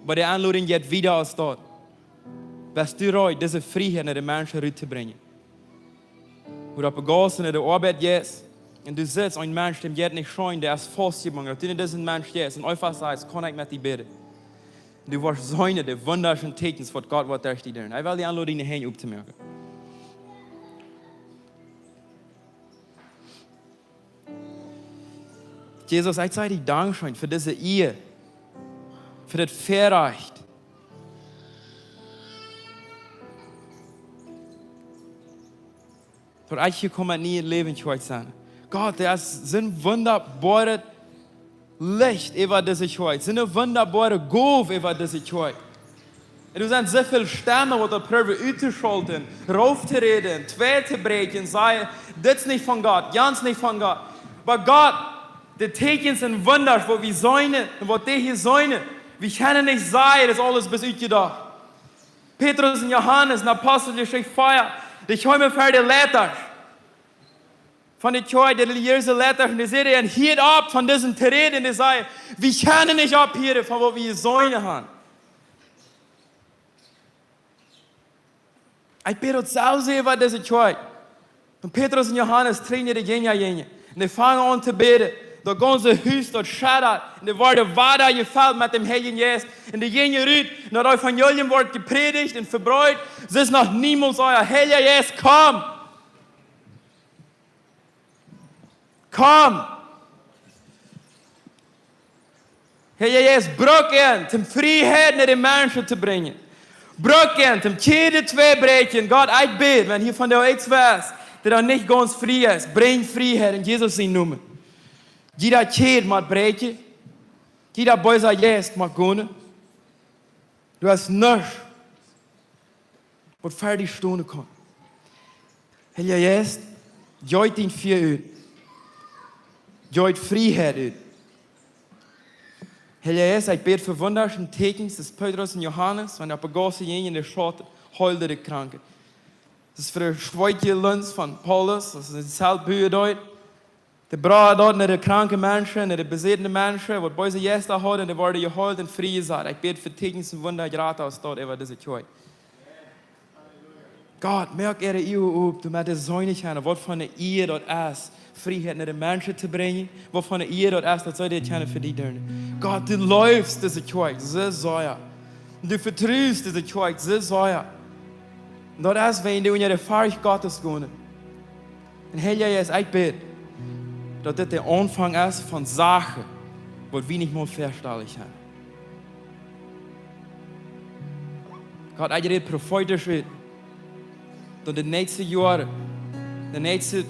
Oba de Enlodunk jeit wieda aus daut. Best du reed, dise Frieheit no de Menschen ruttobrinjen? Ooda opp de Gauss, no de Oabeit jeist, un du sitst een Mensch, däm jeit nich scheen, dee es faustjebungen. Daut du no disen Mensch jeist un eefach sajchst, kaun ekj met die bäden? Du woascht seenen de wundascheensten Tieekjens, waut Gott woat derch die doonen. Ekj well die enloden, diene Haunt opptomoaken. Jesus, ekj saj die Dankscheen fa dise Ea, fa dit Väarajcht, daut ekj hia kaun met nie Läwen Kjoakj sennen. Gott, doa es soon wundaboaret Licht äwa dise Kjoakj, soone wundaboare Gow äwa dise Kjoakj. Un doa sent soo väl Stemmen, waut daut proowen uttoschalten, rauf to räden, twei to bräakjen, sajen, dit es nich von Gott, jans nich von Gott. Oba Gott, de Tieekjens un Wundasch, waut wie seenen un waut dee hia seenen, wie kjennen nich sajen, daut es aules bloos utjedocht. Petrus un Johanes en Aposteljeschicht vea, dee kjeemen ver de Leidasch von de Kjoakj, de relijeese Leidasch, un dee säden, hieet opp von disen to räden, un dee säden, wie kjennen nich opphieren von waut wie jeseenen haben. Ekj bäd daut selfst äwa dise Kjoakj. Un Petrus un Johanes trinjen de Jinja, Jinja. Un dee fangen aun to bäden. Daut gaunze Hus, daut scheddat. Un dee worden wada jefelt met däm Heiljen Jeist. Un de Jinja rut, un daut Evangelium woat jeprädicht un vebreet. Soo aus noch niemols ea. Heilja Jeist, komm! Komm! Heilja Jeist, bruk an, om Frieheit no de Menschen to brinjen. Bruk an, om Kjäden to bräakjen. Gott, ekj bäd, wan hia vondoag eena es, dee dan nich gaunz frie es, brinj Frieheit en Jesus sienen Nomen. Jieda Kjäd mott bräakjen. Jieda beesa Jeist mott gonen. Doa es nuscht, waut ver die stonen kaun. Heilja Jeist, jeet dien Fia ut. Jeet Frieheit ut. Heilja Jeist, ekj bäd fa Wundasch un Tieekjens, soo aus Petrus un Johanes, wan dee opp de Gauss jinjen, de Schaut heelden de Kranke. Daut es fa de schwoake Lunz von Paulus, daut es een Zeltbua doa. Dee brocht daut no de kranke Menschen, no de besätne Menschen, waut beese Jeista hauden, dee worden jeheelt un friejesat. Ekj bäd fa Tieekjens un Wunda, jrata aus daut äwa dise Kjoakj. Gott, moak äare Uagen op, doamet dee seenen kjennen, waut fa eene Ea daut es, Frieheit no de Menschen to brinjen, waut fa eene Ea daut es, daut see dit kjennen fa die doonen. Gott, du leefst dise Kjoakj soo sea. Un du vetrust dise Kjoakj soo sea. Un daut es, wan dee unja de Forcht Gottes gonen. Un Heilja Jeist, ekj bäd, daut dit de Aunfank es von Sachen, waut wie nich mol vestonen kjennen. Gott, ekj räd profeetisch ut, daut de näakjste Joaren, de näakjste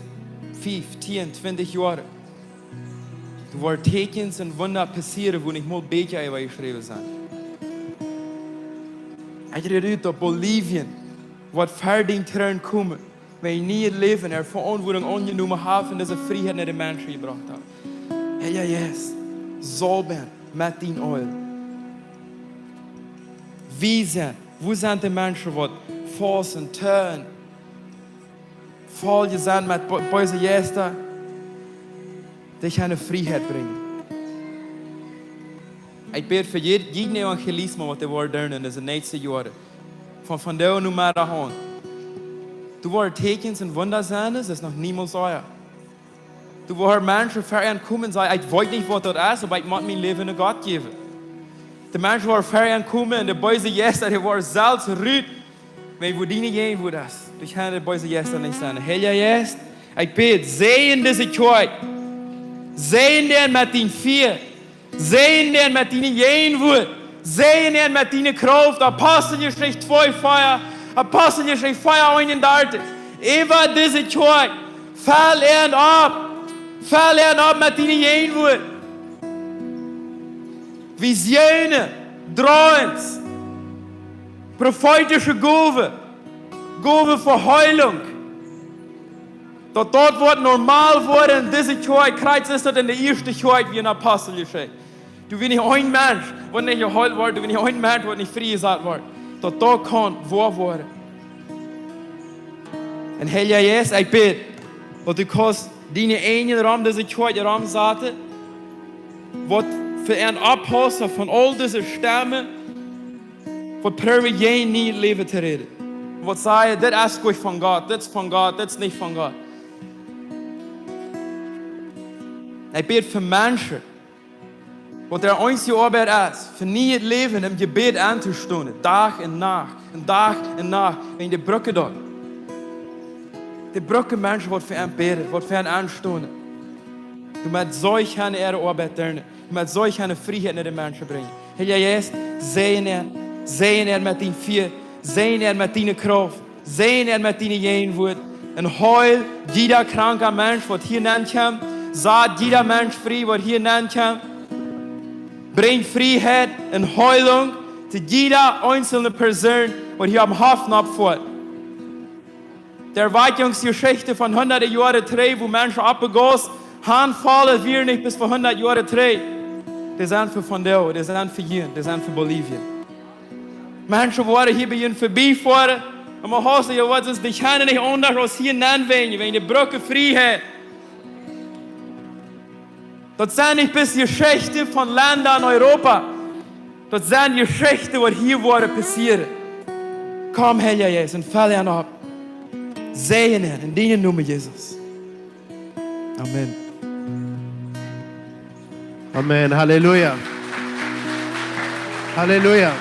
fief, tieen, twintich Joaren, doa woaren Tieekjens un Wunda passieren, wua nich mol Bieekja äwa jeschräwen sent. Ekj räd ut, daut Bolivien woat ver dien Troon komen, wan jie daut Läwen, äare Veauntwuatunk aunjenomen haben un dise Frieheit no de Menschen jebrocht haben. Heilja Jeist, saul an met dien Eel. Wua sent, wua sent de Menschen, waut fausten, toonen, voll sent met be-, beese Jeista, dee kjennen Frieheit brinjen? Ekj bäd fa jied-, jieda Evangelismus, waut doa woat doonen en dise näakjste Joaren. Von, von doa nu mea aun. Doa woaren Tieekjens un Wunda sennen, daut es noch niemols ea. Doa woaren Menschen ver an komen un sajen, ekj weet nich, waut daut es, oba ekj mott mien Läwen aun Gott jäwen. De Menschen woaren ver an komen un de beese Jeista, dee woaren selfst rut, wan wua diene Jäajenwoat es. Doa kjennen de beese Jeista nich sennen. Heilja Jeist, ekj bäd, säajen dise Kjoakj. Säajen dee met dien Fia. Säajen dee met diene Jäajenwoat. Säajen dee met diene Krauft. Aposteljeschicht twee vea, Aposteljeschicht vea eenundartich. Äwa dise Kjoakj. Fell an opp. Fell an opp met diene Jäajenwuat. Visionen, Dreems, profeetische Gowen, Gowen fa Heilunk. Daut daut woat normal woaren en dise Kjoakj, krakjt soo aus daut en de ieeschte Kjoakj wia en Aposteljeschicht. Doa wia nich een Mensch, waut nich jeheelt wort, doa wia nich een Mensch, waut nich friejesat wort. Daut daut kaun woa woaren. Un Heilja Jeist, ekj bäd, daut du kaust diene Enjel rom dise Kjoakj romsaten, waut fa an oppaussen von aul dise Stemmen, waut proowen jäajen nieet Läwen to räden. Waut sajen, dit es nich von Gott, dit es von Gott, dit es nich von Gott. Ekj bäd fa Menschen, waut äare eensje Oabeit es, fa nieet Läwen em Jebäd auntostonen, Dach un Nacht, un Dach un Nacht, wäajen dee brucken daut. Dee brucken Menschen, waut fa an bäden, waut fa an aunstonen. Doamet saul ekj äare Oabeit doonen. Doamet saul ekj Frieheit no de Menschen brinjen. Heilja Jeist, säajen an, säajen an met dien Fia, säajen an met diene Krauft, säajen an met diene Jäajenwuat. Un heil jieda kranka Mensch, waut hia nenkjemt. Sat jieda Mensch frie, waut hia nenkjemt. Brinj Frieheit un Heilunk to jieda eensje Persoon, waut hia oppem Hoff nopp foat. De Erwakjungsjeschicht von hundade Joaren trigj, wua Menschen oppjegossen, hanfaulen, wia nich bloos fa hundat Joa trigj. Dee sent fa vondoag, dee sent fa hia, dee sent fa Bolivien. Menschen woaren hia bie an verbiefoaren, un mau hast du, jo, waut es, dee kjennen nich aundasch aus hia nenn, wäajen, wäajen dee brucken Frieheit. Daut sent nich bloos Jeschichten von Lenda en Europa. Daut sent Jeschichten, waut hia woaren passieren. Komm, Heilja Jeist, un fell an opp. Säajen an, en dienen Nomen, Jesus. Amen. Amen. Halleluja. Halleluja.